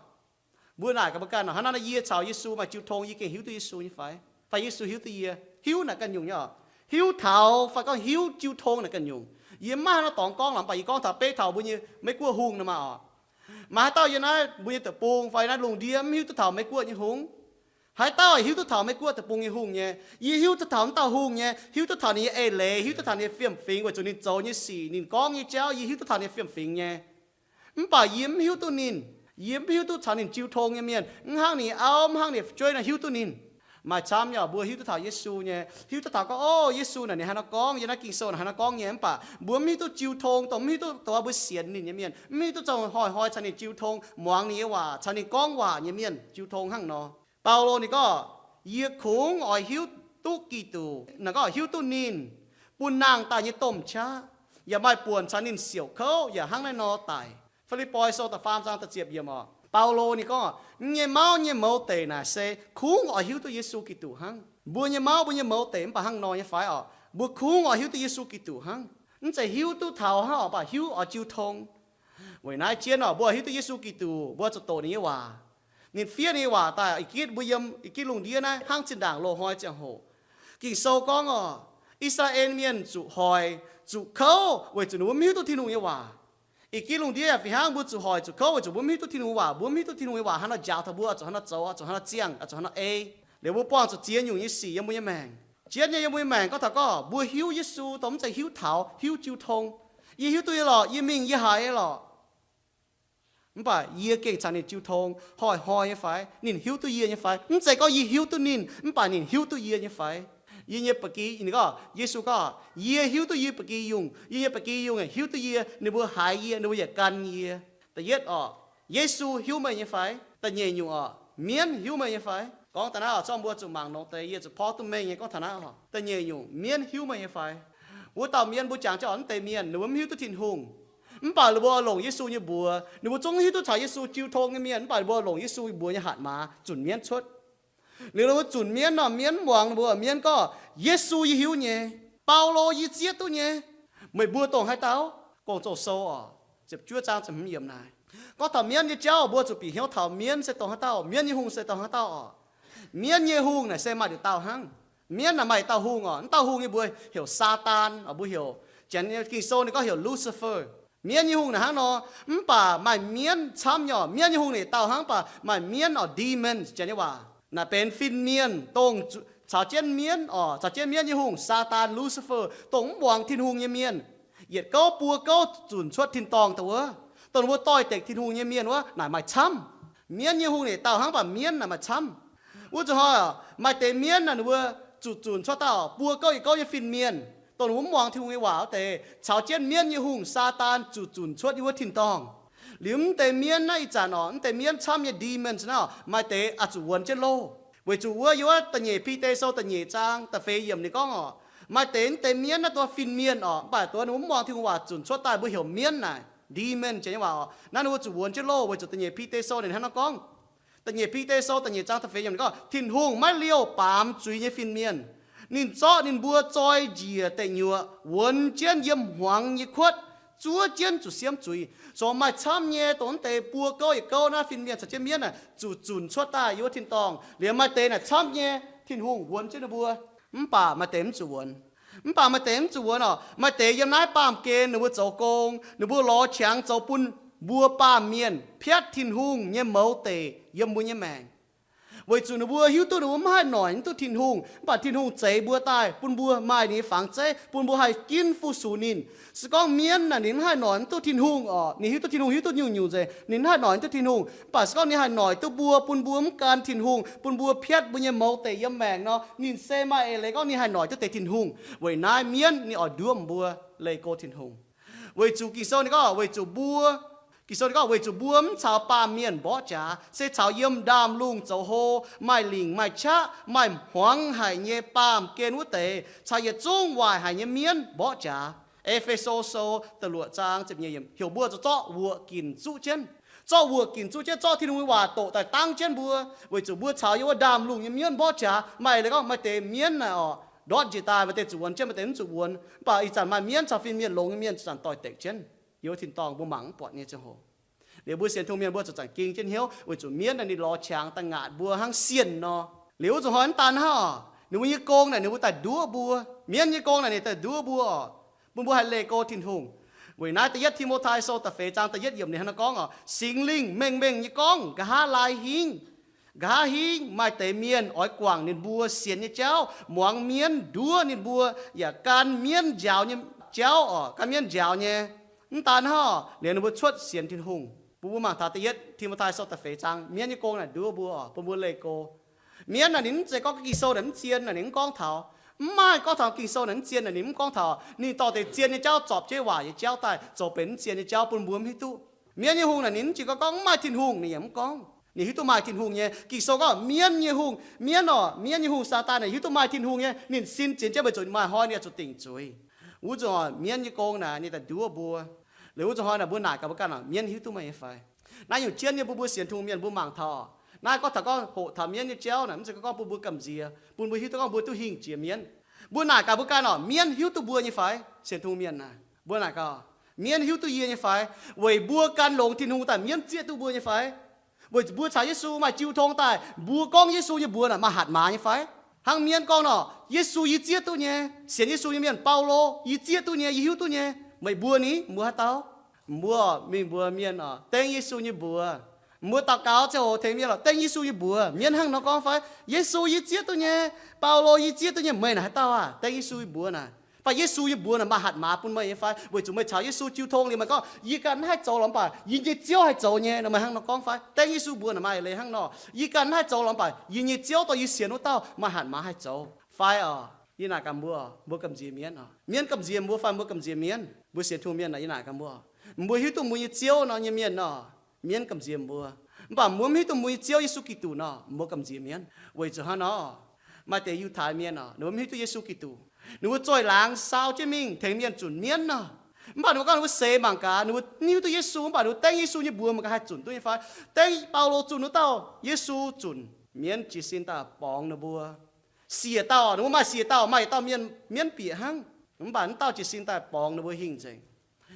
mbuo naaic gaax mbuo ganh oc, hnangv naaiv yie caux Yesu maaih jiu tong, yie gengh hiuv duqv Yesu nyei fai? Fai Yesu hiuv duqv yie? Hiuv naaic ganh nyungc nyei oc. Hiuv taux fai gorngv hiuv jiu tong naaic ganh nyungc. Yie mv maaih haaix nor dorngx gorngv lorqc, mv baac yie gorngv taux beiv taux mbuo nyei Meiv-Guoqv hungh nor maah oc. Maaih haaix dauh yie naaiv mbuo nyei deic-bung fai naaiv lungh ndiev mv hiuv duqv taux Meiv-Guoqv nyei hungh? Haaix dauh hiuv duqv taux Meiv-Guoqv deic-bung nyei hungh nyei? Yie hiuv duqv taux wuov dauh hungh nyei, hiuv duqv taux ninh nyei eix leiz, hiuv duqv taux ninh nyei fiem-fingx weic zuqc ninh zoux nyei sic, ninh gorngv nyei jauv, yie hiuv duqv taux ninh nyei fiem-fingx nyei. Mv baac yie mv hiuv duqv ninh. Yie mv hiuv duqv caux ninh jiu tong nyei mienh, mv hnangv ninh nyei auv, mv hnangv ninh nyei fu'jueiv nor hiuv duqv ninh. Maaih camv nyei oc, mbuo hiuv duqv taux Yesu nyei, hiuv duqv taux gorngv, o, Yesu naaic ninh haaix nor gorngv, yiem naaiv Ging-Sou naaic haaix nor gorngv nyei, mv baac mbuo mv hiuv duqv jiu tong, dongh mv hiuv duqv dongh mbuo sienx ninh nyei mienh, mv hiuv duqv zoux hnoi-hnoi caux ninh jiu tong, muangx ninh nyei waac, caux ninh gorngv waac nyei mienh jiu tong hnangv nor. Baulo ninh gorngv, Yie kungx oix hiuv duqv Giduc, naaic gorngv hiuv duqv ninh, bun nangh daaih nyei domh qaqv, yaac maaih buonc caux ninh siouc kouv yaac hnangv naaiv nor daic. Fi^lipv^poi Sou da'faam zaang da'ziepc yiemc oc. Baulo ninh gorngv, Yie nyei mauv nyei mouz deic naaic se kungx oix hiuv duqv Yesu Giduc hnangv. Mbuo nyei mauv mbuo nyei mouz deic mv baac hnangv nor nyei fai oc? Mbuo kungx oix hiuv duqv Yesu Giduc hnangv. Mv zeiz hiuv duqv taux hnangv oc, mv baac hiuv oix jiu tong. Weic naaiv jienv oc, mbuo hiuv duqv Yesu Giduc, mbuo zuqc doqc ninh nyei waac. Ninh fiev ninh nyei waac daaih, ih gitv mbuo yiem ih gitv lungh ndiev naaiv hnangv zinh ndaangc loz-hnoi ziangh hoc. Ging-Sou gorngv oc, I^saa^laa^en Mienh zuqc hoic, zuqc kouv weic zuqc ninh mbuo mv hiuv duqv Tin-Hungh nyei waac. Ih gitv lungh ndiev yaac fih hnangv, mbuo zuqc hoic zuqc kouv weic zuqc mbuo mv hiuv duqv Tin-Hungh waac. Mbuo mv hiuv duqv Tin-Hungh nyei waac haaix nor njaaux taux mbuo, zuqc haaix nor zoux, zuqc haaix nor ziangh, zuqc haaix nor ei. Liuz mbuo buangh zuqc ziex nyungc nyei sic yiem mbuo nyei maengc. Jienv nyei yiem mbuo nyei maengc gorngv taux gorngv mbuo hiuv Yesu dongh mv zeiz hiuv taux, hiuv jiu tong. Yie hiuv duqv nyei lorqc, yie mingh yie haiz nyei lorqc. Mv baac yie gengh caux ninh jiu tong hnoi-hnoi nyei fai? Ninh hiuv duqv yie nyei fai? Mv zeiz gorngv yie hiuv duqv ninh, mv baac ninh hiuv duqv yie nyei fai? Yie nyei ba'gi, ninh gorngv, Yesu gorngv, Yie hiuv duqv yie ba'gi yungh, yie nyei ba'gi yungh yaac hiuv duqv yie. Ninh mbuo haiz yie, ninh mbuo yaac gan yie. Da'yietv oc, Yesu hiuv meih nyei fai? Da'nyeic nyungc oc, mienv hiuv meih nyei fai? Gorngv daaih naaiv oc, zorqv mbuo zuqc mangc longx deix, yie zuqc porv duqv mengh nyei gorngv taux naaiv oc. Da'nyeic nyungc, mienv hiuv meih nyei fai? Wuov dauh mienh mbuo jangx jienv oc, mv deix mienh ninh mbuo mv hiuv duqv Tin-Hungh, mv baac ninh mbuo oix longc Yesu nyei mbuox. Ninh mbuo zungv hiuv duqv caux Yesu jiu tong nyei mienh, mv baac ninh mbuo oix longc Yesu mbuox nyei hatc maaz zunc mienv cuotv. Liuz ninh mbuo zunc mienv nor, mienv mv muangx ninh mbuo. Mienv gorngv, Yesu yie hiuv nyei, Baulo yie zieqv duqv nyei, meih mbuo dongh haaix dauh? Gong-Zoh Sou oc, ziepc juov zaang ziepc hmz yiemc naaic. Gorngv taux mienv nyei jauv, mbuo zuqc bieqc hnyouv taux mienv se dongh haaix dauh, mienv nyei hungh se dongh haaix dauh oc. Mienv nyei hungh naaic se maaih nduqc dauh hnangv. Mienv naaic maaih dauh hungh oc. Naaiv dauh hungh nyei mbuox heuc Saadaan oc, mbuo heuc, Janx nyei Ging-Sou ninh gorngv heuc Lucifer. Mienv nyei hungh naaic hnangv nor. Mv baac maaih mienv camv nyei oc. Mienv nyei hungh naaic dauh hnangv, mv baac maaih mienv oc, demons, Janx nyei waac naaic benx fin-mienh, dongh caux jienv mienv oc, caux jienv mienv nyei hungh, Saadaan, Lucifer, dongh mv muangx Tin-Hungh nyei mienh. Yietc gouv buo gouv zunc cuotv tin-dorngh daaih wuov, dongh ninh mbuo doix-dekc Tin-Hungh nyei mienh wuov naaic maaih camv. Mienv nyei hungh naaic dauh hnangv, mv baac mienv naaic maaih camv. Wuov zuqc hnoi oc, maaih deix mienv naaic ninh mbuo zuqc zunc cuotv dauh buo gouv yietc gouv nyei fin-mienh, dongh ninh mbuo mv muangx Tin-Hungh nyei waac wuov deix, caux jienv mienv nyei hungh, Saadaan, zuqc zunc cuotv yiem wuov tin-dorngh. Liuz mv deix mienv naaiv ih zanc oc, mv deix mienv camv nyei demons naaiv oc, maaih deix oix zuqc wuonx jienv loh. Weic zuqc wuov yiem wuov Da'nyeic Bide Sou da'nyeic zaang da'feix yiemc ninh gorngv oc, maaih deix mv deix mienv naaiv dongh fin-mienh oc, mv baac dongh ninh mbuo mv muangx Tin-Hungh waac zunc cuotv daaih mbuo heuc mienv naaic, demon, Janx nyei waac oc. Naaiv ninh mbuo zuqc wuonx jienv loh, weic zuqc Da'nyeic Bide Sou ninh hnangv nor gorngv. Da'nyeic Bide Sou da'nyeic zaang da'feix yiemc ninh gorngv, Tin-Hungh maiv liouh baamz zuiz nyei fin-mienh. Ninh zorqv ninh mbuo zoi njiec deic nyuoqc, wuonx jienv yiem hmuangx nyei kuotv, zuov jienv zuqc siemv zuiz. Zoux maaih camv nyei dongh mv deix buo gouv yietc gouv naaiv fin-mienh caux jienv mienv naaic zuqc zunc cuotv daaih yiem wuov tin-dorngh. Liuz maaih deix naaic camv nyei, Tin-Hungh wuonx jienv ninh mbuo, mv baac maaih deix mv zuqc wuonx. Mv baac maaih deix mv zuqc wuonx oc. Maaih deix yiem naaiv baamh gen ninh mbuo zoux gong, ninh mbuo lorz qangx zoux bun mbuo baamh mienh piatv Tin-Hungh nyei mouz deic yiem mbuo nyei maengc. Weic zuqc ninh mbuo hiuv duqv ninh mbuo mv haih noic mv duqv Tin-Hungh, mv baac Tin-Hungh zeix mbuo daaih bun mbuo maaih ninh nyei fangx zeiv, bun mbuo haih ginv fu-sux ninh. Se gorngv mienv naaic ninh mv haih noic mv duqv Tin-Hungh oc, ninh hiuv duqv Tin-Hungh hiuv duqv nyungc-nyungc nzengc, ninh mv haih noic mv duqv Tin-Hungh, mv baac se gorngv ninh haih noic duqv mbuo, bun mbuo mv gan Tin-Hungh, bun mbuo piatv mbuo nyei mouz deic yiem maengc nor, ninh se maaih eix leiz gorngv ninh haih noic duqv deix Tin-Hungh. Weic naaiv mienv ninh oix nduov mbuo leih go Tin-Hungh. Weic zuqc Ging-Sou ninh gorngv, weic zuqc mbuo, Ging-Sou ninh gorngv, weic zuqc mbuo mv caux baamh mienh mborqv jaax, se caux yiem ndaamv-lungh zoux hlo, maaih lingc maaih qaqv, maaih hmuangx haic nyei baamh gen wuov deix, caux yietc zungv waaic haic nyei mienv mborqv jaax. E^fe^so Sou da'luoqc zaang ziepc nyeic yiemc heuc mbuo zuqc zorqv wuoqc ginc zuqv jienv. Zorqv wuoqc ginc zuqv jienv, zorqv Tin-Hungh nyei waac doqc daaih dangv jienv mbuo, weic zuqc mbuo caux yiem wuov ndaamv-lungh nyei mienv mborqv jaax. Maaih leiz gorngv maaih deix mienv naaic oc, ndortv njiec daaih, maaih deix zuqc wuonx jienv, maaih deix mv zuqc wuonx. Mv baac ih zanc maaih mienv caux fin-mienh longx nyei mienh zanc doix-dekc jienv yiem wuov tin-dorngh, mbuo mangc mv buatc nyei ziangh hoc. Liuz mbuo sienx Tin-Hungh mienh mbuo zuqc zanc ging jienv hnyouv, weic zuqc mienv naaic ninh lorz qangx daaih ngaatc mbuo hnangv sienh nor. Liuz wuov zuqc hnoi mv daan hnangv oc, ninh mbuo nyei gong naaic ninh mbuo daaih nduov mbuo. Mienv nyei gong naaic ninh daaih nduov mbuo oc, bun mbuo haih leih go Tin-Hungh. Weic naaiv da'yietv Ti^mo^tai Sou da'feix zaang da'yietv yiemc ninh hnangv naaiv gorngv oc, Singx Lingh mengh mengh nyei gorngv, nqa'haav lai hingv, nqa'haav hingv maaih deix mienh oix guangc ninh mbuo sienx nyei jauv, muangx mienv, nduov ninh mbuo, yaac gan mienv njaaux nyei jauv oc, gan mienv njaaux nyei. Mv daan hnangv, liuz ninh mbuo cuotv sienx Tin-Hungh. Bun mbuo mangc taux da'yietv Ti^mo^tai Sou da'feix zaang, mienv nyei gong naaic nduov mbuo oc, bun mbuo leih go. Mienv naaic ninh mv zeiz gorngv Ging-Sou naaic mv zien naaic ninh mv gorngv taux. Mv maaih gorngv taux Ging-Sou naaic mv zien naaic ninh mv gorngv taux. Ninh dorh deix zien nyei jauv, zorpc jienv waac nyei jauv daaih zoux benx mv zien nyei jauv bun mbuo mv hiuv duqv. Mienv nyei hungh naaic ninh mv jiex gorngv, gorngv mv maaih Tin-Hungh, ninh yaac mv gorngv. Ninh hiuv duqv maaih Tin-Hungh nyei. Ging-Sou gorngv mienv nyei hungh, mienv oc, mienv nyei hungh Saadaan naaic hiuv duqv maaih Tin-Hungh nyei. Ninh sin zien jienv, weic zuqc maaih hnoi ninh oix zuqc dingc zuiz. Wuov zuqc mienv nyei gong naaic ninh daaih nduov mbuo. Liuz wuov zuqc hnoi naaic mbuo naaic gaax mbuo ganh oc, mienv hiuv duqv meih nyei fai? Naaiv nyungc jienv nyei bun mbuo sienx Tin-Hungh mienh mbuo mangc taux. Naaiv gorngv taux gorngv hoqc taux mienv nyei jauv naaic, mv zeiz gorngv bun mbuo gamh nziex, bun mbuo hiuv duqv gorngv mbuo duqv hingh jiex mienv. Mbuo naaic gaax mbuo ganh oc, mienv hiuv duqv mbuo nyei fai? Sienx Tin-Hungh mienh naaic, mbuo naaic gaax, mienv hiuv duqv yie nyei fai? Weic mbuo gan longx Tin-Hungh daaih mienv zieqv duqv mbuo nyei fai? Weic mbuo caux Yesu maaih jiu tong daaih, mbuo gorngv Yesu nyei mbuox naaic maaih hatc maaz nyei fai? Hnangv mienv gorngv nor, Yesu yie zieqv duqv nyei. Sienx Yesu nyei mienh, Baulo, yie zieqv duqv nyei, yie hiuv duqv nyei. Meih mbuo ni, mbuo haaix dauh? Mbuo mingh mbuox mienh oc, dengv Yesu nyei mbuox. Mbuo daux gaux ziangh hoc tengx mienh oc, dengv Yesu nyei mbuox. Mienv hnangv nor gorngv fai? Yesu yie zieqv duqv nyei. Baulo yie zieqv duqv nyei. Meih naaic haaix dauh aac? Dengv Yesu nyei mbuox naaic. Mv baac Yesu nyei mbuox naaic maaih hatc maaz bun meih nyei fai? Weic zuqc meih caux Yesu jiu tong liuz meih gorngv, yie ganh mv haih zoux lorqc mv baac yie nyei Ziouv haih zoux nyei nor, meih hnangv nor gorngv fai? Dengv Yesu mbuox naaic maaih eix leiz hnangv nor, yie ganh mv haih zoux lorqc mv baac yie nyei Ziouv dorh yie sienx wuov dauh maaih hatc maaz haih zoux fai oc? Yie naaic gaax mbuo, mbuo gamh nziex mienv oc. Mienv gamh nziex mbuo fai mbuo gamh nziex mienv? Mbuo sienx Tin-Hungh mienh naaic, yie naaic gaax mbuo, mbuo hiuv duqv mbuo nyei Ziouv nor nyei mienh nor, mienv gamh nziex mbuo. Mv baac mbuo mv hiuv duqv mbuo nyei Ziouv Yesu Giduc nor, mbuo gamh nziex mienv. Weic zuqc hnangv nor, maaih deix Yiutai Mienh oc, ninh mbuo mv hiuv duqv Yesu Giduc. Ninh mbuo zoih laangz saau jienv mingh tengx mienh zunc mienv nor. Mv baac ninh mbuo gorngv ninh mbuo seix mangc gaax, ninh mbuo mv hiuv duqv Yesu, mv baac ninh mbuo dengv Yesu nyei mbuox mangc gaax haih zunc duqv nyei fai? Dengv Baulo zunh wuov dauh Yesu zunc. Mienv jiez sin daaih borngz ninh mbuo. Siec dauh, ninh mbuo maaih siec dauh, maaih dauh mienh mienv bieqc hnangv. Mv baac wuov dauh jiez sin daaih borngz ninh mbuo hingh nzengc.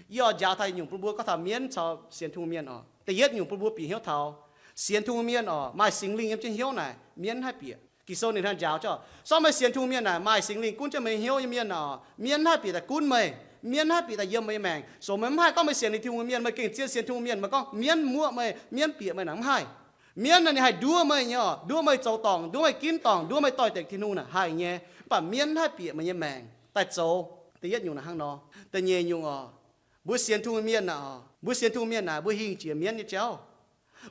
Yie oix njaaux taux nyungc bun mbuo gorngv taux mienv caux sienx Tin-Hungh mienh oc. Da'yietv nyungc bun mbuo bieqc hnyouv taux sienx Tin-Hungh mienh oc, maaih Singx Lingh yiem jienv hnyouv naaic, mienv mv haih bieqc. Ging-Sou ninh hnangv njaaux, zorqv meih sienx Tin-Hungh mienh naaic, maaih Singx Lingh gunv jienv meih hnyouv nyei mienh oc, mienv mv haih bieqc daaih gunv meih, mienv mv haih bieqc daaih yiem meih nyei maengc. So meih mv haih gorngv meih sienx Tin-Hungh mienh, meih gengh zien sienx Tin-Hungh mienh, meih gorngv mienv muoqv meih, mienv bieqc meih naaic, mv haih. Mienv naaic ninh haih nduov meih nyei oc, nduov meih zoux dorngc, nduov meih ginv dorngc, nduov meih doix-dekc Tin-Hungh naaic haih nyei. Mv baac mienv mv haih bieqc meih nyei maengc daaih zoux. Da'yietv nyungc naaic hnangv nor. Da'nyeic nyungc oc, mbuo sienx Tin-Hungh mienh naaic oc, mbuo sienx Tin-Hungh mienh naaic mbuo hingh jiex mienv nyei jauv.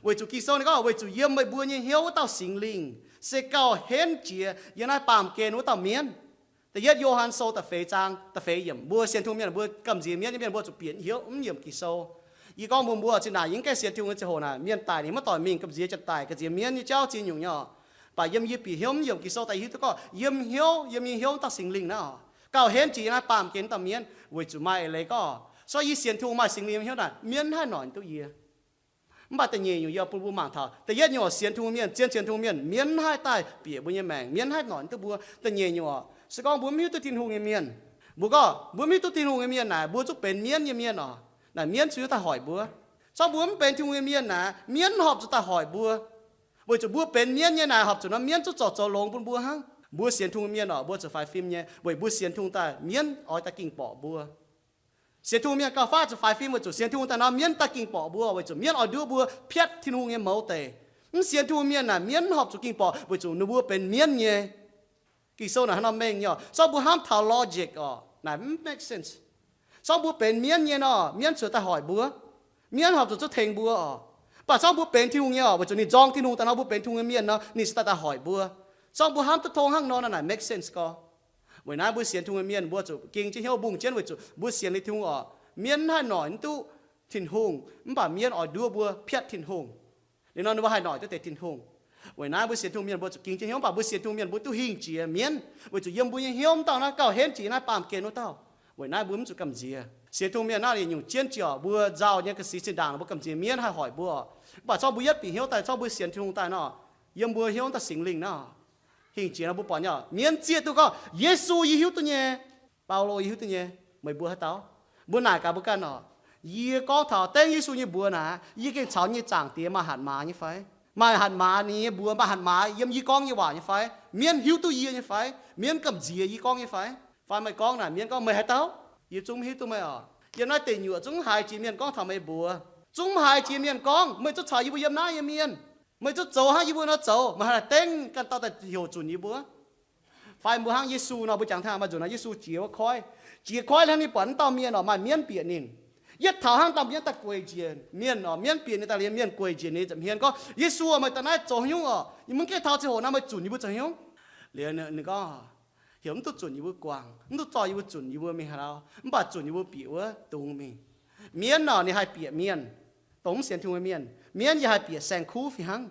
Weic zuqc Ging-Sou ninh gorngv, weic zuqc yiem meih mbuo nyei hnyouv wuov dauh Singx Lingh se gauh henv jiex yiem naaiv baamh gen wuov dauh mienv. Da'yietv Yo^han Sou da'feix zaang da'feix yiemc, mbuo sienx Tin-Hungh mienh, mbuo gamh nziex mienv nyei mienh, mbuo zuqc bieqc hnyouv mv yiemc Ging-Sou. Yie gorngv mbuox mbuo, zinh ndaangc yie mv gaengh sienx Tin-Hungh nyei ziangh hoc naaic, mienh daic ninh maiv doic mingh gamh nziex janx-daic, gamh nziex mienv nyei jauv ziex nyungc nyei oc. Mv baac yiem yie bieqc hnyouv mv yiemc Ging-Sou daaih hiuv duqv gorngv yiem hnyouv, yiem nyei hnyouv wuov dauh Singx Lingh naaiv oc, gauh henv jiex yiem naaiv baamh gen wuov dauh mienv, weic zuqc maaih eix leiz gorngv, so yie sienx Tin-Hungh maaih Singx Lingh yiem hnyouv naaic, mienv mv haih noic duqv yie. Mv baac da'nyeic nyungc yie bun mbuo mangc taux, da'yietv nyungc oc, sienx Tin-Hungh mienh, zien sienx Tin-Hungh mienh, mienv mv haih daaih bieqc mbuo nyei maengc, mienv mv haih noic duqv mbuo. Da'nyeic nyungc oc, se gorngv mbuo mv hiuv duqv Tin-Hungh nyei mienh, mbuo gorngv mbuo mv hiuv duqv Tin-Hungh nyei mienh naaic, mbuo zungv benx mienv nyei mienh oc. Naaic mienv zuqc hiuv daaih hoic mbuo. Zorqv mbuo mv benx Tin-Hungh nyei mienh naaic, mienv horpc zuqc daaih hoic mbuo. Weic zuqc mbuo benx mienv nyei naaic, horpc zuqc nor mienv zungv zorc zoux longx bun mbuo hnangv. Mbuo sienx Tin-Hungh mienh oc, mbuo zuqc faix fim nyei, weic mbuo sienx Tin-Hungh daaih mienv oix daaih ging borqc mbuo. Sienx Tin-Hungh mienh gauh faav zuqc faix fim weic zuqc sienx Tin-Hungh daaih nor mienv daaih ging borqc mbuo, weic zuqc mienv oix nduov mbuo piatv Tin-Hungh nyei mouz deic. Mv sienx Tin-Hungh mienh naaic mienv mv horpc zuqc ging borqc weic zuqc ninh mbuo benx mienv nyei. Ging-Sou naaic hnangv nor mengh nyei oc. Zorqv mbuo hnamv taux logic oc, naaic mv make sense. Zorqv mbuo benx mienv nyei nor, mienv zuqc daaih hoic mbuo. Mienv horpc zuqc zungv tengx mbuo oc. Mv baac zorqv mbuo benx Tin-Hungh nyei oc, weic zuqc ninh nzorng Tin-Hungh daaih nor mbuo benx Tin-Hungh nyei mienh nor, ninh se daaih daaih hoic mbuo. Zorqv mbuo hnamv duqv tong hnangv nor, naaic make sense gorx. Weic naaiv mbuo sienx Tin-Hungh nyei mienh mbuo zuqc ging jienv hnyouv mbungh jienv weic zuqc mbuo sienx liuz Tin-Hungh oc, mienv mv haih noic duqv Tin-Hungh, mv baac mienv oix nduov mbuo piatv Tin-Hungh. Liuz nor ninh mbuo haih noic duqv deix Tin-Hungh. Weic naaiv mbuo sienx Tin-Hungh mienh mbuo zuqc ging jienv hnyouv, mv baac mbuo sienx Tin-Hungh mienh mbuo duqv hingh jiex mienv, weic zuqc yiem mbuo nyei hnyouv mv dauh naaiv gauh henv jiex yiem naaiv baamh gen wuov dauh. Weic naaiv mbuo mv zuqc gamh nziex. Sienx Tin-Hungh mienh naaiv yietc nyungc jienv ziouc mbuo nzauh nyei ga'sic zinh ndaangc mbuo gamh nziex mienv haih hoic mbuo. Mv baac zorqv mbuo yietv bieqc hnyouv daaih, zorqv mbuo sienx Tin-Hungh daaih nor, yiem mbuo hnyouv wuov dauh Singx Lingh naaiv hingh jiex nor mbuo buatc nyei, mienv zieqv duqv gorngv, Yesu yie hiuv duqv nyei. Baulo yie hiuv duqv nyei. Meih mbuo haaix dauh? Mbuo naaic gaax mbuo ganh oc. Yie gorngv taux dengv Yesu nyei mbuox naaic, yie gengh caux yie nyei Zaangc Diex maaih hatc maaz nyei fai? Maaih hatc maaz ninh nyei mbuox, maaih hatc maaz yiem yie gorngv nyei waac nyei fai? Mienv hiuv duqv yie nyei fai? Mienv gamh nziex yie gorngv nyei fai? Fai meih gorngv naaic, mienv gorngv, Meih haaix dauh? Yie zungv mv hiuv duqv meih oc. Yiem naaiv deic nyuoqc zungv mv haiz jiex mienh gorngv taux meih mbuox. Zungv mv haiz jiex mienh gorngv, Meih zungv caux yie mbuo yiem naaiv nyei mienh. Meih zungv zoux hnangv yie mbuo nor zoux, meih haaix dengv ganh dauh daaih heuc zunc yie mbuo? Fai mbuo hnangv Yesu nor, mbuo jangx taux maaih nzunc nor Yesu jiex wuov koiv. Jiex koiv hnangv, ninh buatc wuov dauh mienh oc, maaih mienv bieqc ninh. Yietv taux hnangv, dauh mienv daaih gueic njiec mienh oc, mienv bieqc ninh daaih liemh mienh gueic njiec ninh nza'hmien gorngv, Yesu, meih daaih naaiv zoux haaix nyungc oc? Yie mv gaengh taux ziangh hoc naaiv, meih zunc yie mbuo zoux haaix nyungc? Liuz ninh gorngv, Heuc mv duqv zunc yie mbuo guangc, mv duqv zorqv yie mbuo zunc yie mbuo mingh haaix lauh, mv baac zunc yie mbuo bieqc wuov dungz mingh. Mienv oc, ninh haih bieqc mienh, dongh mv sienx Tin-Hungh mienh. Mienv yaac haih bieqc saeng-kuv fih hnangv.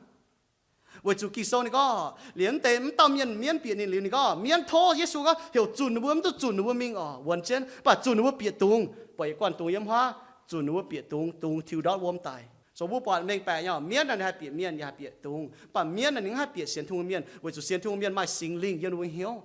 Weic zuqc Ging-Sou ninh gorngv, liuz mv deix mv dauh mienh mienv bieqc ninh liuz ninh gorngv, mienv tov Yesu gorngv heuc zunc ninh mbuo, mv duqv zunc ninh mbuo mingh oc, wuonx jienv, mv baac zunc ninh mbuo bieqc dungz, buatc yietc guanh dungz yiem huaav, zunc ninh mbuo bieqc dungz, dungz tiux ndortv wuom daic. So mbuo buatc mengh baeqc nyei, mienv naaic ninh haih bieqc mienh yaac haih bieqc dungz, mv baac mienv naaic ninh mv haih bieqc sienx Tin-Hungh mienh, weic zuqc sienx Tin-Hungh mienh maaih Singx Lingh yiem ninh mbuo hnyouv.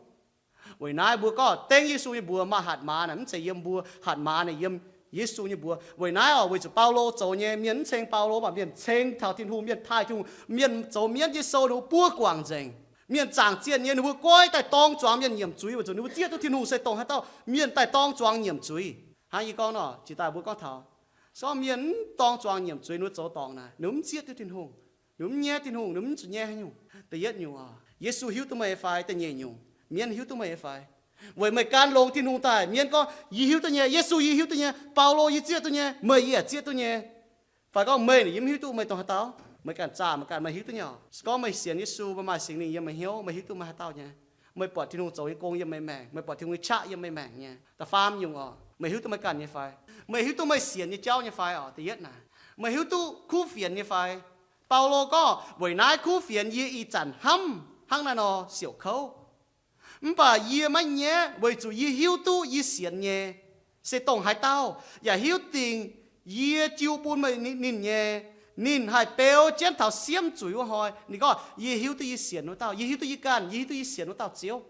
Weic naaiv mbuo gorngv dengv Yesu nyei mbuox maaih hatc maaz naaic mv zeiz yiem mbuo, hatc maaz naaic yiem Yesu nyei mbuox. Weic naaiv oc, weic zuqc Baulo zoux nyei, mienh mv ceng Baulo, mv baac mienh ceng taux Tin-Hungh, mienh taaih Tin-Hungh, mienh zoux mienv nyei sou ninh mbuo buov guangc nzengc. Mienh zaangc zienh nyei, ninh mbuo goiv daaih dorng zuangx mienh nyiemc zuiz, weic zuqc ninh mbuo zieqv duqv Tin-Hungh se dongh haaix dauh mienh daaih dorng zuangx nyiemc zuiz. Hnangv yie gorngv nor, jiex daaih mbuo gorngv taux, se gorngv mienh mv dorng zuangx nyiemc zuiz, ninh mbuo zoux dorngc naaic, ninh mbuo mv zieqv duqv Tin-Hungh. Ninh mv nyaiv Tin-Hungh, ninh mv zuqc nyaiv haaix nyungc. Da'yietv nyungc oc, Yesu hiuv duqv meih fai? Da'nyeic nyungc, mienv hiuv duqv meih fai? Weic meih gan longx Tin-Hungh daaih, mienv gorngv, Yie hiuv duqv nyei, Yesu yie hiuv duqv nyei, Baulo yie zieqv duqv nyei, meih yie yaac zieqv duqv nyei. Fai gorngv meih naaic yie mv hiuv duqv meih dongh haaix dauh. Meih ganh zaah meih ganh, meih hiuv duqv nyei oc. Se gorngv meih sienx Yesu, meih maaih Singx Lingh yiem meih hnyouv, meih hiuv duqv meih haaix dauh nyei. Meih buatc Tin-Hungh zoux nyei gong yiem meih maengc, meih buatc Tin-Hungh nyei qaqv yiem meih maengc nyei. Da'faam nyungc oc, meih hiuv duqv meih ganh nyei fai? Meih hiuv duqv meih sienx nyei jauv nyei fai oc? Da'yietv naaic, meih hiuv duqv kuv fienx nyei fai? Baulo gorngv, Weic naaiv kuv fienx yie ih zanc hnamv hnangv naaiv nor siouc kouv. Mv baac yie maiv nyaiv, weic zuqc yie hiuv duqv yie sienx nyei se dongh haaix dauh, yaac hiuv dingc yie jiu bun meih ninh nyei. Ninh haih beu jienv taux siemv zuiz wuov hnoi, ninh gorngv, Yie hiuv duqv yie sienx wuov dauh, yie hiuv duqv yie ganh, yie hiuv duqv yie sienx wuov dauh Ziouv.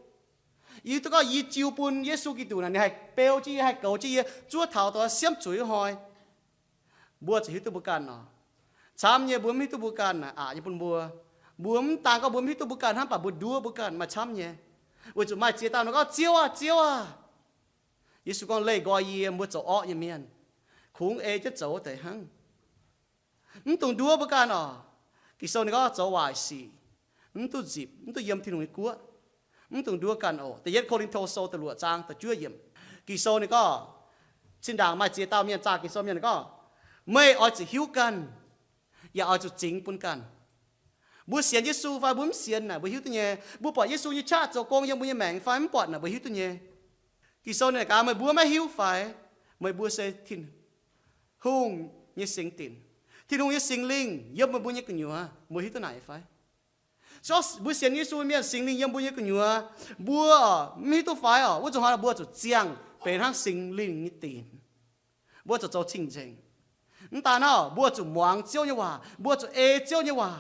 Yie hiuv duqv gorngv yie jiu bun Yesu Giduc naaic, ninh haih beu jienv yie, haih goux jienv yie zuov taux dongh siemv zuiz wuov hnoi. Mbuo ziouc hiuv duqv mbuo ganh oc. Camv nyei mbuo mv hiuv duqv mbuo ganh naaic, aqc nyei bun mbuo. Mbuo mv daan gorngv mbuo mv hiuv duqv mbuo ganh hnangv, mv baac mbuo nduov mbuo ganh maaih camv nyei. Weic zuqc maaih ziex dauh nor gorngv, Ziouv aah! Ziouv aah! Yesu gorngv, Leih nqoi yie, mbuo zoux orqv nyei mienh. Kungx ei jienv zoux wuov deix hnangv. Mv dungx nduov mbuo ganh oc. Ging-Sou ninh gorngv zoux waaic sic mv duqv nzipc, mv duqv yiem Tin-Hungh nyei guoqv. Mv dungx nduov ganh oc. Da'yietv Ko^lin^to Sou da'luoqc zaang da'juov yiemc, Ging-Sou ninh gorngv, zinh ndaangc maaih ziex dauh mienh zaah Ging-Sou mienh ninh gorngv, Meih oix zuqc hiuv ganh, yaac oix zuqc zingx bun ganh. Mbuo sienx Yesu fai mbuo mv sienx naaic mbuo hiuv duqv nyei. Mbuo buatc Yesu nyei qaqv zoux gong yiem mbuo nyei maengc fai mv buatc naaic mbuo hiuv duqv nyei. Ging-Sou ninh gaax, Meih mbuo maiv hiuv fai? Meih mbuo se Tin-Hungh nyei singx dinc. Tin-Hungh nyei Singx Lingh yiem meih mbuo nyei gu'nyuoz, mbuo hiuv duqv naaic fai? Mbuo sienx Yesu mienh, Singx Lingh yiem mbuo nyei gu'nyuoz, mbuo mv hiuv duqv fai oc? Wuov zuqc hnoi mbuo zuqc ziangh benx hnangv Singx Lingh nyei dinc. Mbuo zuqc zoux cing-nzengc. Mv daan hnangv, mbuo zuqc muangx Ziouv nyei waac, mbuo zuqc ei Ziouv nyei waac.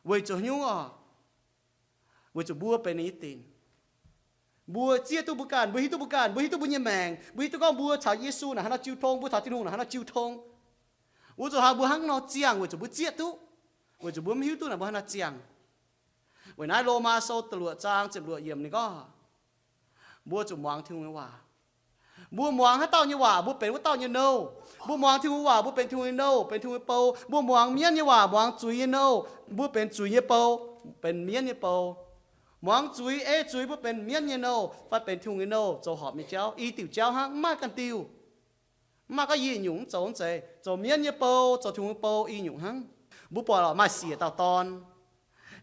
Weic zuqc haaix nyungc oc? Weic zuqc mbuo benx ninh nyei dinc. Mbuo zieqv duqv mbuo ganh, mbuo hiuv duqv mbuo ganh, mbuo hiuv duqv mbuo nyei maengc, mbuo hiuv duqv gorngv mbuo caux Yesu naaic haaix nor jiu tong, mbuo caux Tin-Hungh naaic haaix nor jiu tong. Wuov zuqc hnoi mbuo hnangv nor ziangh weic zuqc mbuo zieqv duqv, weic zuqc mbuo mv hiuv duqv naaic mbuo hnangv haaix nor ziangh. Weic naaiv Lomaa Sou da'luoqc zaang ziepc luoqc yiemc ninh gorngv, mbuo zuqc muangx Tin-Hungh nyei waac. Mbuo muangx haaix dauh nyei waac, mbuo benx wuov dauh nyei nouh. Mbuo muangx Tin-Hungh nyei waac, mbuo benx Tin-Hungh nyei nouh, benx Tin-Hungh nyei bou. Mbuo muangx mienv nyei waac, muangx zuiz nyei nouh, mbuo benx zuiz nyei bou, benx mienv nyei bou. Muangx zuiz, ei zuiz, mbuo benx mienv nyei nouh fai benx Tin-Hungh nyei nouh, zoux horpc nyei jauv, i diuc jauv hnangv, mv maaih ganh diuh. Mv maaih gorngv yie nyungc mv zoux mv zeiz, zoux mienv nyei bou, zoux Tin-Hungh nyei bou, i nyungc hnangv. Mbuo buatc lorqc, maaih siec dauh dorn,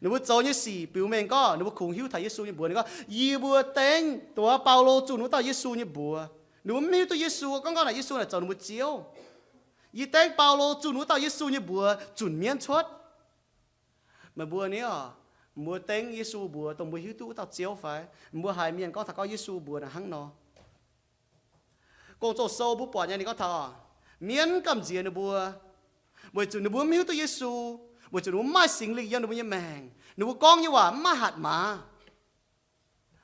ninh mbuo zoux nyei sic biux mengh gorngv ninh mbuo kungx hiuv taux Yesu nyei mbuox. Ninh gorngv, Yie mbuo dengv dongh wuov Baulo zunh wuov dauh Yesu nyei mbuox. Ninh mbuo mv hiuv duqv Yesu, gorngv gorngv naaic Yesu naaic zoux ninh mbuo Ziouv. Yie dengv Baulo zunh wuov dauh Yesu nyei mbuox zunc mienv cuotv. Meih mbuo ni oc, mbuo dengv Yesu mbuox dongh mbuo hiuv duqv wuov dauh Ziouv fai? Mbuo haiz mienh gorngv taux gorngv Yesu mbuox naaic hnangv nor. Gong-Zoh Sou mbuo buatc nyei ninh gorngv taux mienv gamh nziex ninh mbuo, weic zuqc ninh mbuo mv hiuv duqv Yesu, weic zuqc ninh mbuo mv maaih Singx Lingh yiem ninh mbuo nyei maengc, ninh mbuo gorngv nyei waac mv maaih hatc maaz,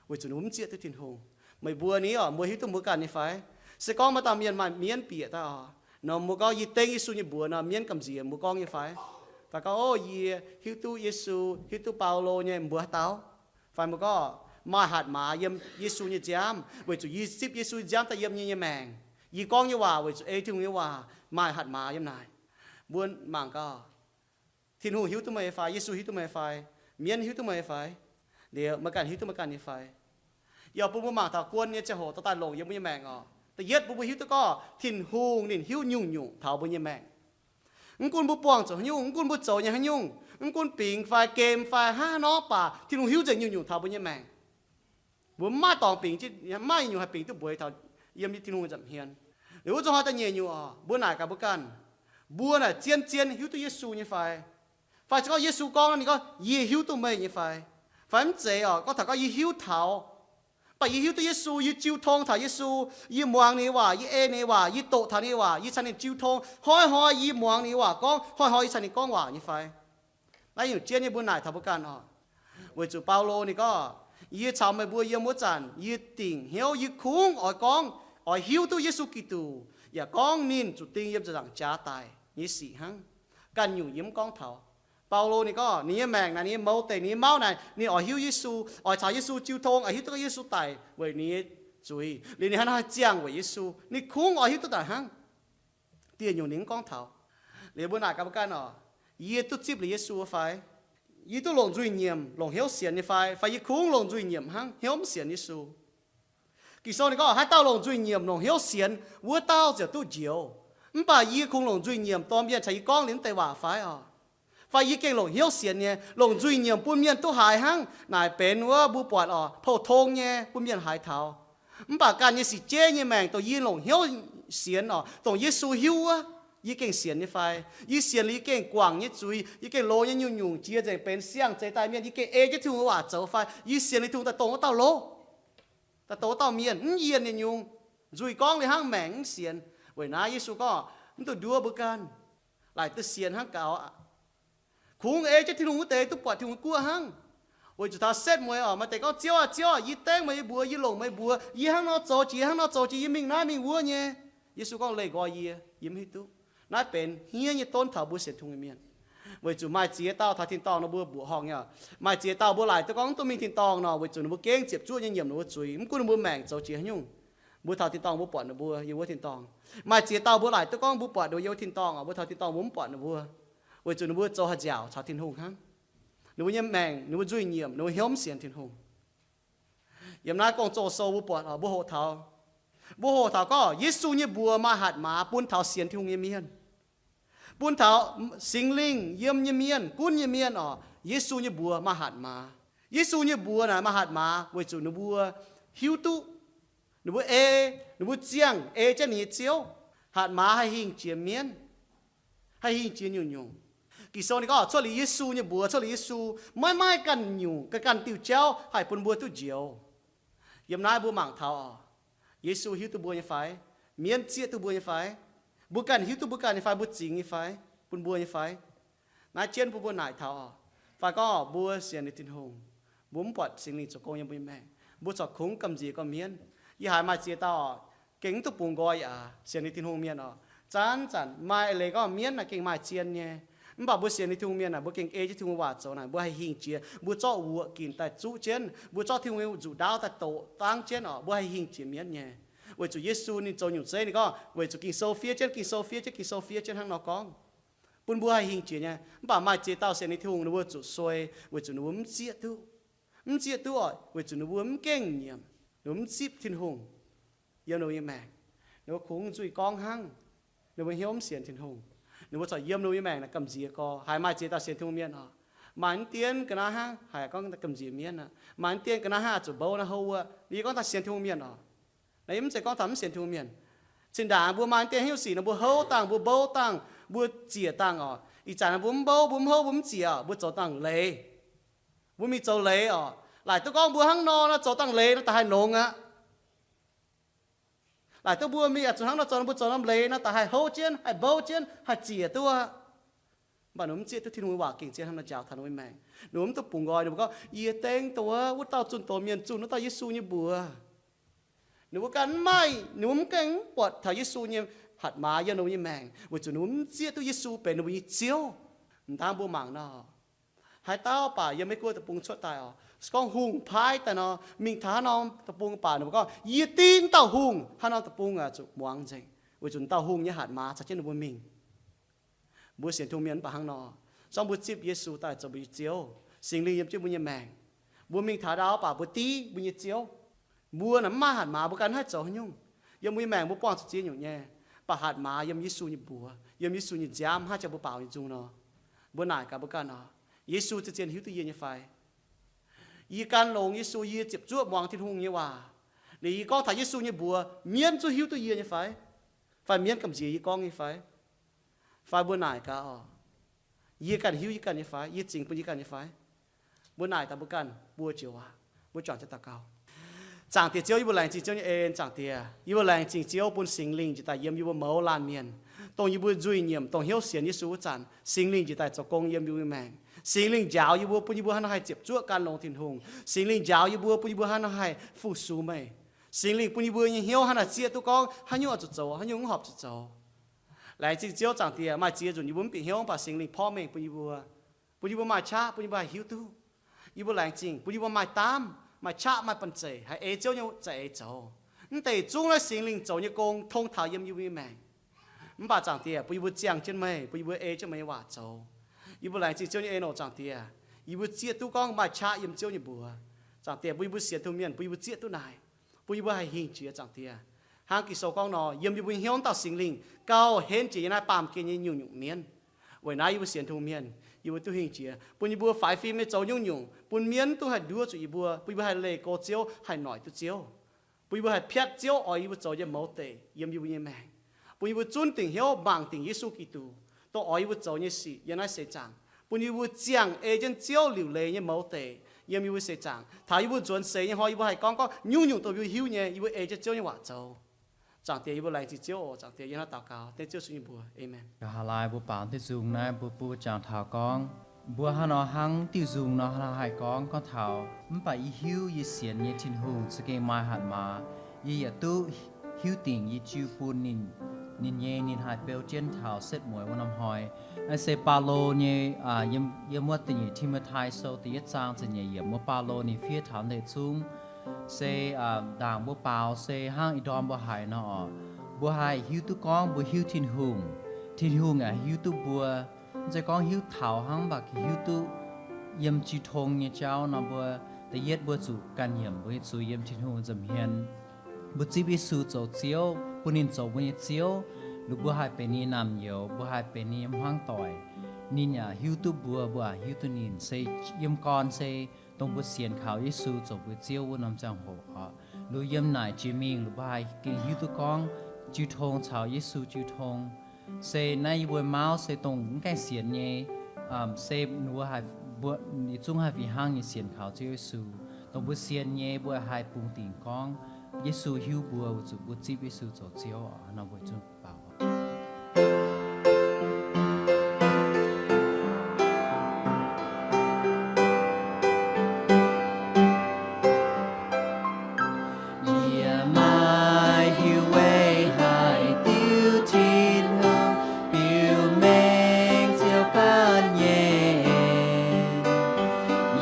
weic zuqc ninh mbuo mv zieqv duqv Tin-Hungh. Meih mbuo ni oc, mbuo hiuv duqv mbuo ganh nyei fai? Se gorngv maaih dauh mienh maaih mienv bieqc daaih oc, nor mbuo gorngv, Yie dengv Yesu nyei mbuox nor, mienv gamh nziex, mbuo gorngv nyei fai? Fai gorngv, O, yie hiuv duqv Yesu, hiuv duqv Baulo nyei, mbuo haaix dauh? Fai mbuo gorngv, Maaih hatc maaz yiem Yesu nyei nziaamv, weic zuqc yie zipv Yesu nziaamv daaih yiem yie nyei maengc. Yie gorngv nyei waac weic zuqc ei Tin-Hungh nyei waac maaih hatc maaz yiem naaic. Mbuo mangc gaax, Tin-Hungh hiuv duqv meih fai? Yesu hiuv duqv meih fai? Mienv hiuv duqv meih fai? Liuz meih ganh hiuv duqv meih ganh nyei fai? Yaac bun mbuo mangc taux guon nyei ziangh hoc dorh daaih longc yiem mbuo nyei maengc oc. Da'yietv, bun mbuo hiuv duqv gorngv Tin-Hungh ninh hiuv nyungc-nyungc taux mbuo nyei maengc. Mv gunv mbuo buangh zuqc haaix nyungc, mv gunv mbuo zoux nyei haaix nyungc, mv gunv bingx fai gem fai hnangv haaix nor baac, Tin-Hungh hiuv nzengc nyungc-nyungc taux mbuo nyei maengc. Mbuo mv maaih dorngx bingx, mv maaih nyungc haih bingx duqv mbueix taux yiem Tin-Hungh nza'hmien. Liuz wuov zuqc hnoi da'nyeic nyungc oc, mbuo naaic gaax mbuo ganh, mbuo naaic zien-zien hiuv duqv Yesu nyei fai? Fai se gorngv Yesu gorngv ninh gorngv, Yie hiuv duqv meih nyei fai? Fai mv zeiz oc, gorngv taux gorngv yie hiuv taux, mv baac yie hiuv duqv Yesu, yie jiu tong taux Yesu, yie muangx ninh nyei waac, yie ei ninh nyei waac, yie doqc taux ninh nyei waac, yie caux ninh jiu tong, hnoi-hnoi yie muangx ninh nyei waac gorngv, hnoi-hnoi yie caux ninh gorngv waac nyei fai? Naaiv nyungc jienv nyei mbuo naaic taux mbuo ganh oc. Weic zuqc Baulo ninh gorngv, Yie caux meih mbuo yiem wuov zanc, yie dingc hnyouv yie kungx oix gorngv, oix hiuv duqv Yesu Giduc, yaac gorngv ninh zuqc ding yiem ziepc nzaangc jaax daic nyei sic hnangv. Ganh nyungc yie mv gorngv taux. Baulo ninh gorngv ninh nyei maengc naaic, ninh nyei mouz deic, ninh nyei mauv naaic, ninh oix hiuv Yesu, oix caux Yesu jiu tong, oix hiuv duqv gorngv Yesu daic weic ninh nyei zuiz, liuz ninh hnangv naaiv ziangh weic Yesu, ninh kungx oix hiuv duqv daic hnangv. Dieh nyungc ninh mv gorngv taux. Liuz mbuo naaic gaax mbuo ganh oc, yie duqv zipv liuz Yesu fai? Yie duqv longc nzuih nyiemc, longc hnyouv sienx nyei fai? Fai yie kungx longc nzuih nyiemc hnangv, hnyouv mv sienx Yesu? Ging-Sou ninh gorngv, haaix dauh longc nzuih nyiemc, longc hnyouv sienx, wuov dauh ziouc duqv njoux. Mv baac yie kungx longc nzuih nyiemc dorh mienh caux yie gorngv liuz mv deix waac fai oc? Fai yie gengh longc hnyouv sienx nyei, longc nzuih nyiemc bun mienh duqv haiz hnangv? Naaic benx wuov mbuo buatc oc, pou-tong nyei bun mienh haiz taux. Mv baac ganh nyei sic jeiv nyei maengc dongh yie longc hnyouv sienx oc, dongh Yesu hiuv wuov, yie gengh sienx nyei fai? Yie sienx liuz yie gengh guangc nyei zuiz, yie gengh loz nyei nyungc-nyungc jiex nzengc benx siang-zeix daaih mienh, yie gengh ei jienv Tin-Hungh waac zoux fai? Yie sienx liuz Tin-Hungh daaih dongh wuov dauh loz, daaih dongh wuov dauh mienh mv yienh nyei nyungc, nzuih gorngv liuz hnangv, maengc mv sienx. Weic naaiv Yesu gorngv, mv dungx nduov mbuo ganh. Laaic duqv sienx hnangv gaux aqv. Kungx ei jienv Tin-Hungh wuov deix duqv buatc Tin-Hungh guoqv hnangv. Weic zuqc taux setv mueiz oc, maaih deix gorngv, Ziouv aah, Ziouv aah, yie dengv meih, yie mbuox, yie longc meih mbuox, yie hnangv nor zoux jiex, yie hnangv nor zoux jiex, yie mingh naaiv mingh wuov nyei. Yesu gorngv, Leih nqoi yie, yie mv hiuv duqv. Naaiv benx hniev nyei donv taux mbuo sienx Tin-Hungh nyei mienh. Weic zuqc maaih ziex dauh taux tin-dorngh nor mbuo mbuoqc horngh nyei. Maaih ziex dauh mbuo laaic duqv gorngv mv dungx mingh tin-dorngh nor, weic zuqc ninh mbuo gengh ziepc zuoqv nyei nyiemc ninh mbuo zuiz, mv gunv ninh mbuo maengc zoux jiex haaix nyungc. Mbuo taux tin-dorngh mbuo buatc ninh mbuo yiem wuov tin-dorngh. Maaih ziex dauh mbuo laaic duqv gorngv mbuo buatc ninh mbuo yiem wuov tin-dorngh oc, mbuo taux tin-dorngh mbuo mv buatc ninh mbuo, weic zuqc ninh mbuo zoux haaix nziaauc caux Tin-Hungh hnangv. Ninh mbuo nyei maengc, ninh mbuo nzuih nyiemc, ninh mbuo hnyouv mv sienx Tin-Hungh. Yiem naaiv Gong-Zoh sou mbuo buatc oc, mbuo hoqc taux, mbuo hoqc taux gorngv Yesu nyei mbuox maaih hatc maaz bun taux sienx Tin-Hungh nyei mienh, bun taux Singx Lingh yiem nyei mienh, gunv nyei mienh oc. Yesu nyei mbuox maaih hatc maaz. Yesu nyei mbuox naaic maaih hatc maaz weic zuqc ninh mbuo hiuv duqv, ninh mbuo ei, ninh mbuo ziangh ei jienv ninh nyei Ziouv. Hatc maaz haih hingh jiex mienv, haih hingh jiex nyungc-nyungc. Ging-Sou ninh gorngv cuotv liuz Yesu nyei mbuox, cuotv liuz Yesu, maiv maaih ganh nyungc, ganh, ganh diuh jauv haih bun mbuo duqv njoux. Yiem naaiv mbuo mangc taux oc, Yesu hiuv duqv mbuo nyei fai? Mienv zieqv duqv mbuo nyei fai? Mbuo ganh hiuv duqv mbuo ganh nyei fai? Mbuo zingx nyei fai? Bun mbuo nyei fai? Naaiv jienv bun mbuo naaic taux oc. Fai gorngv mbuo sienx liuz Tin-Hungh, mbuo mv buatc Singx Lingh zoux gong yiem mbuo nyei maengc, mbuo corc kungx gamh nziex gorngv mienv. Yie haiz maaih ziex dauh oc, gengh mv duqv bungx nqoi aqv, sienx liuz Tin-Hungh mienh oc. Zanc-zanc maaih leiz gorngv mienv naaic gengh maaih zien nyei. Mv baac mbuo sienx liuz Tin-Hungh mienh naaic, mbuo gengh ei jienv Tin-Hungh waac zoux naaic, mbuo haih hingh jiex, mbuo zorqv wuoqc ginc daaih zuqv jienv, mbuo zorqv Tin-Hungh nyei nzuqc ndaauv daaih doqc dangv jienv oc, mbuo haih hingh jiex mienv nyei. Weic zuqc Yesu ninh zoux nyungc zeiv ninh gorngv, weic zuqc Ging-Sou fiev jienv, Ging-Sou fiev jienv, Ging-Sou fiev jienv hnangv nor gorngv, bun mbuo haih hingh jiex nyei. Mv baac maaih ziex dauh sienx liuz Tin-Hungh ninh mbuo zuqc suei, weic zuqc ninh mbuo mv zieqv duqv, mv zieqv duqv oc, weic zuqc ninh mbuo mv gengh nyiemc, ninh mbuo mv zipv Tin-Hungh yiem ninh mbuo nyei maengc. Ninh mbuo kungx nzuih gorngv hnangv. Ninh mbuo hnyouv mv sienx Tin-Hungh. Ninh mbuo corc yiem ninh mbuo nyei maengc naaic gamh nziex gorx. Haiz maaih ziex dauh sienx Tin-Hungh mienh oc, maaih mv dien ga'naaiv hnangv haiz gorngv gamh nziex mienv aqv. Maaih mv dien ga'naaiv hnangv oix zuqc mbouv naaiv houv wuov. Yie gorngv dauh sienx Tin-Hungh mienh oc, naaiv yie mv zeiz gorngv taux mv sienx Tin-Hungh mienh. Cin-ndaangc mbuo maaih mv dien haaix nyungc sic nor, mbuo houv dangh, mbuo mbouv dangh, mbuo ziec dangh oc. Ih zanc mbuo mv mbouv, mbuo mv houv, mbuo mv ziec oc, mbuo zoux dangh leiz. Mbuo mingh zoux leiz oc. Laaic duqv gorngv mbuo hnangv nor nor zoux dangh leiz nor da'haih longx aqv. Laaic duqv mbuo mingh aqc zuqc hnangv nor zoux, mbuo zoux norm leiz nor da'haih houv jienv, haih mbouv jienv, haih ziec duqv aqv. Mv baac ninh mbuo mv zieqv duqv Tin-Hungh nyei waac gengh zien hnangv nor njaaux taux ninh mbuo nyei maengc. Ninh mbuo mv duqv bungx nqoi, ninh mbuo gorngv, Yie dengv dongh wuov, wuov dauh zunh doz mienh zunh wuov dauh Yesu nyei mbuox. Ninh mbuo ganh mv maaih, ninh mbuo mv gaengh mv buatc taux Yesu nyei hatc maaz yiem ninh mbuo nyei maengc, weic zuqc ninh mbuo mv zieqv duqv Yesu benx ninh mbuo nyei Ziouv. M'dangv mbuo mangc nor, haaix dauh baac yiem Meiv Guoqv deic-bung cuotv daaih oc, se gorngv hungh paaiv daaih nor, mingh taux haaix norm deic-bung baac ninh mbuo gorngv, Yie dingv dauh hungh, haaix norm deic-bung zuqc muangx nzengc, weic zuqc dauh hungh nyei hatc maaz caux jienv ninh mbuo mingh. Mbuo sienx Tin-Hungh mienh mv baac hnangv nor, se gorngv mbuo zipv Yesu daaih zoux mbuo nyei Ziouv, Singx Lingh yiem jienv mbuo nyei maengc, mbuo mingh taux ndau baac mbuo dingv mbuo nyei Ziouv. Mbuo naaic mv maaih hatc maaz, mbuo ganh haih zoux haaix nyungc. Yiem mbuo nyei maengc mbuo buangh zuqc ziex nyungc nyei, baac hatc maaz yiem Yesu nyei mbuox, yiem Yesu nyei nziaamv hnangv jang mbuo baaux nyei nzung nor. Mbuo naaic gaax mbuo ganh oc, Yesu zien-zien hiuv duqv yie nyei fai? Yie gan longx Yesu, yie ziepc zuoqv muangx Tin-Hungh nyei waac. Liuz yie gorngv taux Yesu nyei mbuox, mienv zungv hiuv duqv yie nyei fai? Fai mienv gamh nziex yie gorngv nyei fai? Fai mbuo naaic gaax oc, yie ganh hiuv yie ganh nyei fai? Yie zingx bun yie ganh nyei fai? Mbuo naaic daaih mbuo ganh buo joux waac. Mbuo juangc jienv daux gaux. Zaangc Diex Ziouv, yie mbuo laengz zingh Ziouv nyei en. Zaangc Diex, yie mbuo laengz zingh Ziouv bun Singx Lingh njiec daaih yiem yie mbuo mouz laanh mienh, dongh yie mbuo nzuih nyiemc, dongh hnyouv sienx Yesu wuov zanc, Singx Lingh njiec daaih zoux gong yiem yie mbuo nyei maengc. Singx Lingh njaaux yie mbuo, bun yie mbuo hnangv nor haih ziepc zuoqv gan longx Tin-Hungh. Singx Lingh njaaux yie mbuo, bun yie mbuo hnangv nor haih fu-sux meih. Singx Lingh bun yie mbuo nyei hnyouv hnangv nor zieqv duqv gorngv haaix nyungc oix zuqc zoux, haaix nyungc mv horpc zuqc zoux. Laengz zingh Ziouv. Zaangc Diex, maaih ziex nzunc yie mbuo mv bieqc hnyouv, mv baac Singx Lingh porv mengh bun yie mbuo, bun yie mbuo maaih qaqv, bun yie mbuo haih hiuv duqv. Yie mbuo laengz zingh, bun yie mbuo maaih daamv, maaih qaqv, maaih banh zeic, haih ei Ziouv nyei za'eix zoux. Mv deix zungv naaiv Singx Lingh zoux nyei gong tong taux yiem yie mbuo nyei maengc. Mv baac Zaangc Diex, bun yie mbuo ziangh jienv meih, bun yie mbuo ei jienv meih nyei waac zoux. Yie mbuo laengz zingh Ziouv nyei en oc. Zaangc Diex, yie mbuo zieqv duqv gorngv maaih qaqv yiem Ziouv nyei mbuox. Zaangc Diex, bun yie mbuo sienx Tin-Hungh mienh, bun yie mbuo zieqv duqv naaic, bun yie mbuo haih hingh jiex. Zaangc Diex, hnangv Ging-Sou gorngv nor, yiem yie mbuo nyei hnyouv wuov dauh Singx Lingh gauh henv jiex yiem naaiv baamh gen nyei nyungc-nyungc mienv. Weic naaiv yie mbuo sienx Tin-Hungh mienh, yie mbuo duqv hingh jiex, bun yie mbuo faix fim nyei zoux nyungc-nyungc, bun mienv mv duqv haih nduov zuqc yie mbuo, bun yie mbuo haih leih go Ziouv, haih noic duqv Ziouv, bun yie mbuo haih piatv Ziouv oix yie mbuo zoux nyei mouz deic yiem yie mbuo nyei maengc, bun yie mbuo zunv dingc hnyouv mangc dingc Yesu Giduc, dongh oix yie mbuo zoux nyei sic yiem naaiv seix zaangc, bun yie mbuo ziangh ei jienv Ziouv liuc leiz nyei mouz deic yiem yie mbuo seix zaangc. Taux yie mbuo nzuonx seix nyei hnoi, yie mbuo haih gorngv gorngv nyungc-nyungc dongh yie mbuo hiuv nyei, yie mbuo ei jienv Ziouv nyei waac zoux. Zaangc Diex, yie mbuo laengz zingh Ziouv oc. Zaangc Diex, yie hnangv daux gaux dengv Ziouv Yesu nyei mbuox. Aamen. Nqa'haav laai mbuo baaux diuh nzung naaiv, mbuo, mbuo jangx taux gorngv, mbuo hnangv nor hnangv diuh nzung nor haih gorngv, gorngv taux, mv baac yie hiuv yie sienx nyei Tin-Hungh za'gengh maaih hatc maaz. Yie yaac duqv hiuv dingc yie jiu bun ninh, ninh nyei, ninh haih beu jienv taux setv mueiz wuov norm hnoi. Naaiv se Baulo nyei, yiem, yiem wuov da'nyeic Ti^mo^tai Sou da'yietv zaang ziepc nyeic yiemc wuov, Baulo ninh fiev taux naaiv deix zungv. Se ndaangc mbuo baaux se hnangv ih ndorm mbuo haiz nor oc, mbuo haih hiuv duqv gorngv mbuo hiuv Tin-Hungh, Tin-Hungh yaac hiuv duqv mbuo. Mv zeiz gorngv hiuv taux hnangv, mv baac hiuv duqv yiem jiu tong nyei jauv nor, mbuo da'yietv mbuo zuqc ganh nyiemc mbuo nyei zuiz yiem Tin-Hungh nza'hmien. Mbuo zipv Yesu zoux Ziouv, bun ninh zoux mbuo nyei Ziouv, liuz mbuo haih benx ninh nyei naamh nyouz, mbuo haih benx ninh nyei hmuangv doic. Ninh yaac hiuv duqv mbuo, mbuo yaac hiuv duqv ninh. Se yiem gorn se dongh mbuo sienx kaux Yesu zoux mbuo Ziouv wuov norm ziangh hoc oc. Liuz yiem naaic jiex mingh liuz mbuo haih gengh hiuv duqv gorngv jiu tong caux Yesu jiu tong. Se naaiv yie mbuo mauv se dongh mv gaengh sienx nyei, se ninh mbuo haih, mbuo, yietc zungv haih fih hnangv nyei sienx kaux Ziouv Yesu. Dongh mbuo sienx nyei mbuo haih bungx dingc gorngv Yesu hiuv mbuo weic zuqc mbuo zipv Yesu zoux Ziouv oc. Nor mbuo zungv baaux. Yie maiv hiuv weic haaix diuc Tin-Hungh biux mengh Ziouv ganh nyei,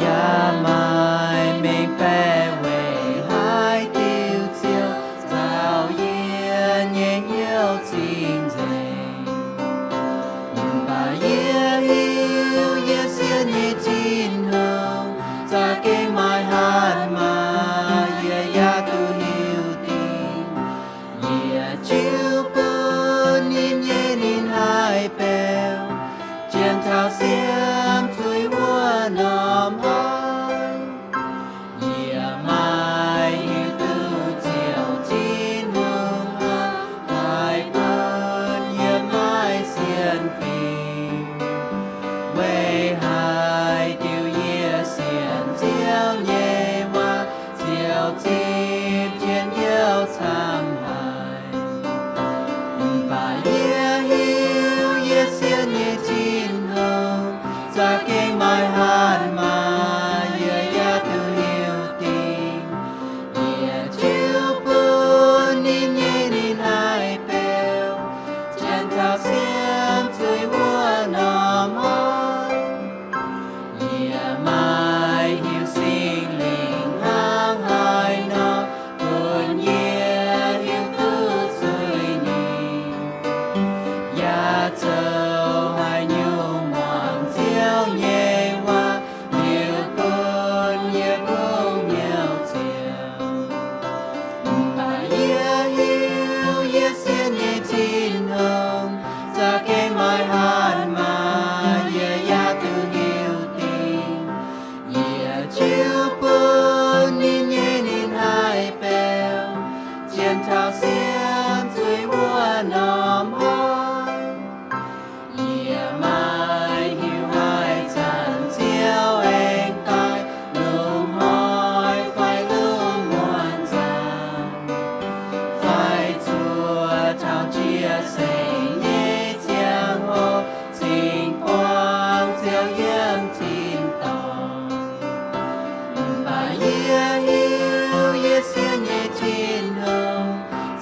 yaac maiv mengh baeqc weic haaix diuc Ziouv nzaaux yie nyei hnyouv cing-nzengc. Mv baac yie hiuv yie sienx nyei Tin-Hungh za'gengh maaih hatc maaz, yie yaac duqv hiuv dingc. Yie jiu bun ninh nyei ninh haih beu, janx taux siemv zuiz wuov norm hnoi. Yie maiv hiuv duqv Ziouv Tin-Hungh haaix bun yie maiv sienx fim. Weic haaix diuc yie sienx Ziouv nyei waac, Ziouv zipv jienv youc camv haic. Mv baac yie hiuv yie sienx nyei Tin-Hungh za'gengh maaih hatc maaz, yie yaac duqv hiuv dingc. Yie jiu bun ninh nyei ninh haih beu, janx taux siemv zuiz wuov norm hnoi. Yie maiv hiuv Singx Lingh hnangv haaix nor bun yie hiuv duqv zuiz-ningh, yaac zoux haaix nyungc muangx Ziouv nyei waac liuz bun yie kungx hnyouv ziouc. Mv baac yie hiuv yie sienx nyei Tin-Hungh za'gengh maaih hatc maaz, yie yaac duqv hiuv dingc. Yie jiu bun ninh nyei ninh haih beu, janx taux siemv zuiz wuov norm hnoi. Yie maiv hiuv haaix zanc Ziouv aengx daaih longc hnoi fai longc muonz zanc, fai zuov taux njiec sengx nyei ziangh hoc cingx buangh Ziouv yiem tin-dorngh. Mv baac yie hiuv yie sienx nyei Tin-Hungh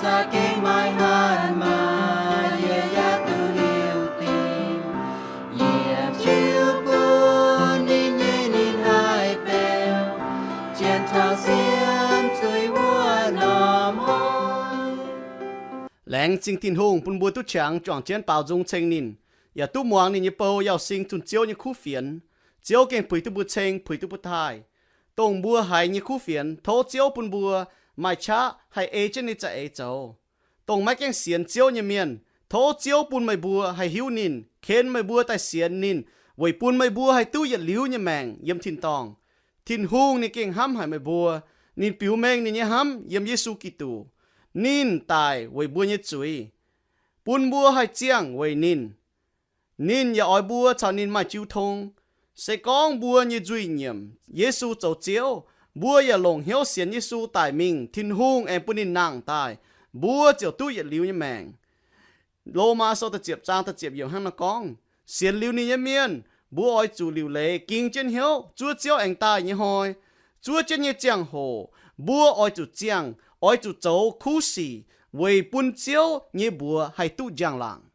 za'gengh maaih hatc maaz, yie yaac duqv hiuv dingc. Yie jiu bun ninh nyei ninh haih beu, janx taux siemv zuiz wuov norm hnoi. Laengz zingh Tin-Hungh bun mbuo duqv qangx juangc jienv baaux nzung ceng ninh, yaac duqv muangx ninh nyei bou Yauh Sing zunh Ziouv nyei kuv fienx. Ziouv gengh puix duqv mbuo ceng, puix duqv mbuo taaih. Dongh mbuo haiz nyei kuv fienx, tov Ziouv bun mbuo maaih qaqv haih ei jienv ninh nyei za'eix zoux. Dongh maiv gaengh sienx Ziouv nyei mienh, tov Ziouv bun meih mbuo haih hiuv ninh, ken meih mbuo daaih sienx ninh, weic bun meih mbuo haih duqv yietc liuz nyei maengc yiem tin-dorngh. Tin-Hungh ninh gengh hnamv haic meih mbuo. Ninh biux mengh ninh nyei hnamv yiem Yesu Giduc. Ninh daic weic mbuo nyei zuiz, bun mbuo haih ziangh weic ninh. Ninh yaac oix mbuo caux ninh maaih jiu tong. Se gorngv mbuo nyei nzuih nyiemc Yesu zoux Ziouv, mbuo yaac longc hnyouv sienx Yesu daic mingh, Tin-Hungh aengx bun ninh nangh daaih, mbuo ziouc duqv yietc liuz nyei maengc. Lomaa sou da'ziepc zaang da'ziepc yiemc hnangv naaiv gorngv, sienx liuz ninh nyei mienh, mbuo oix zuqc liuc leiz ging jienv hnyouv zuov Ziouv aengx daaih nyei hnoi. Zuov jienv nyei ziangh hoc mbuo oix zuqc ziangh, oix zuqc zoux kuv sic weic bun Ziouv nyei mbuox haih duqv njang-laangc.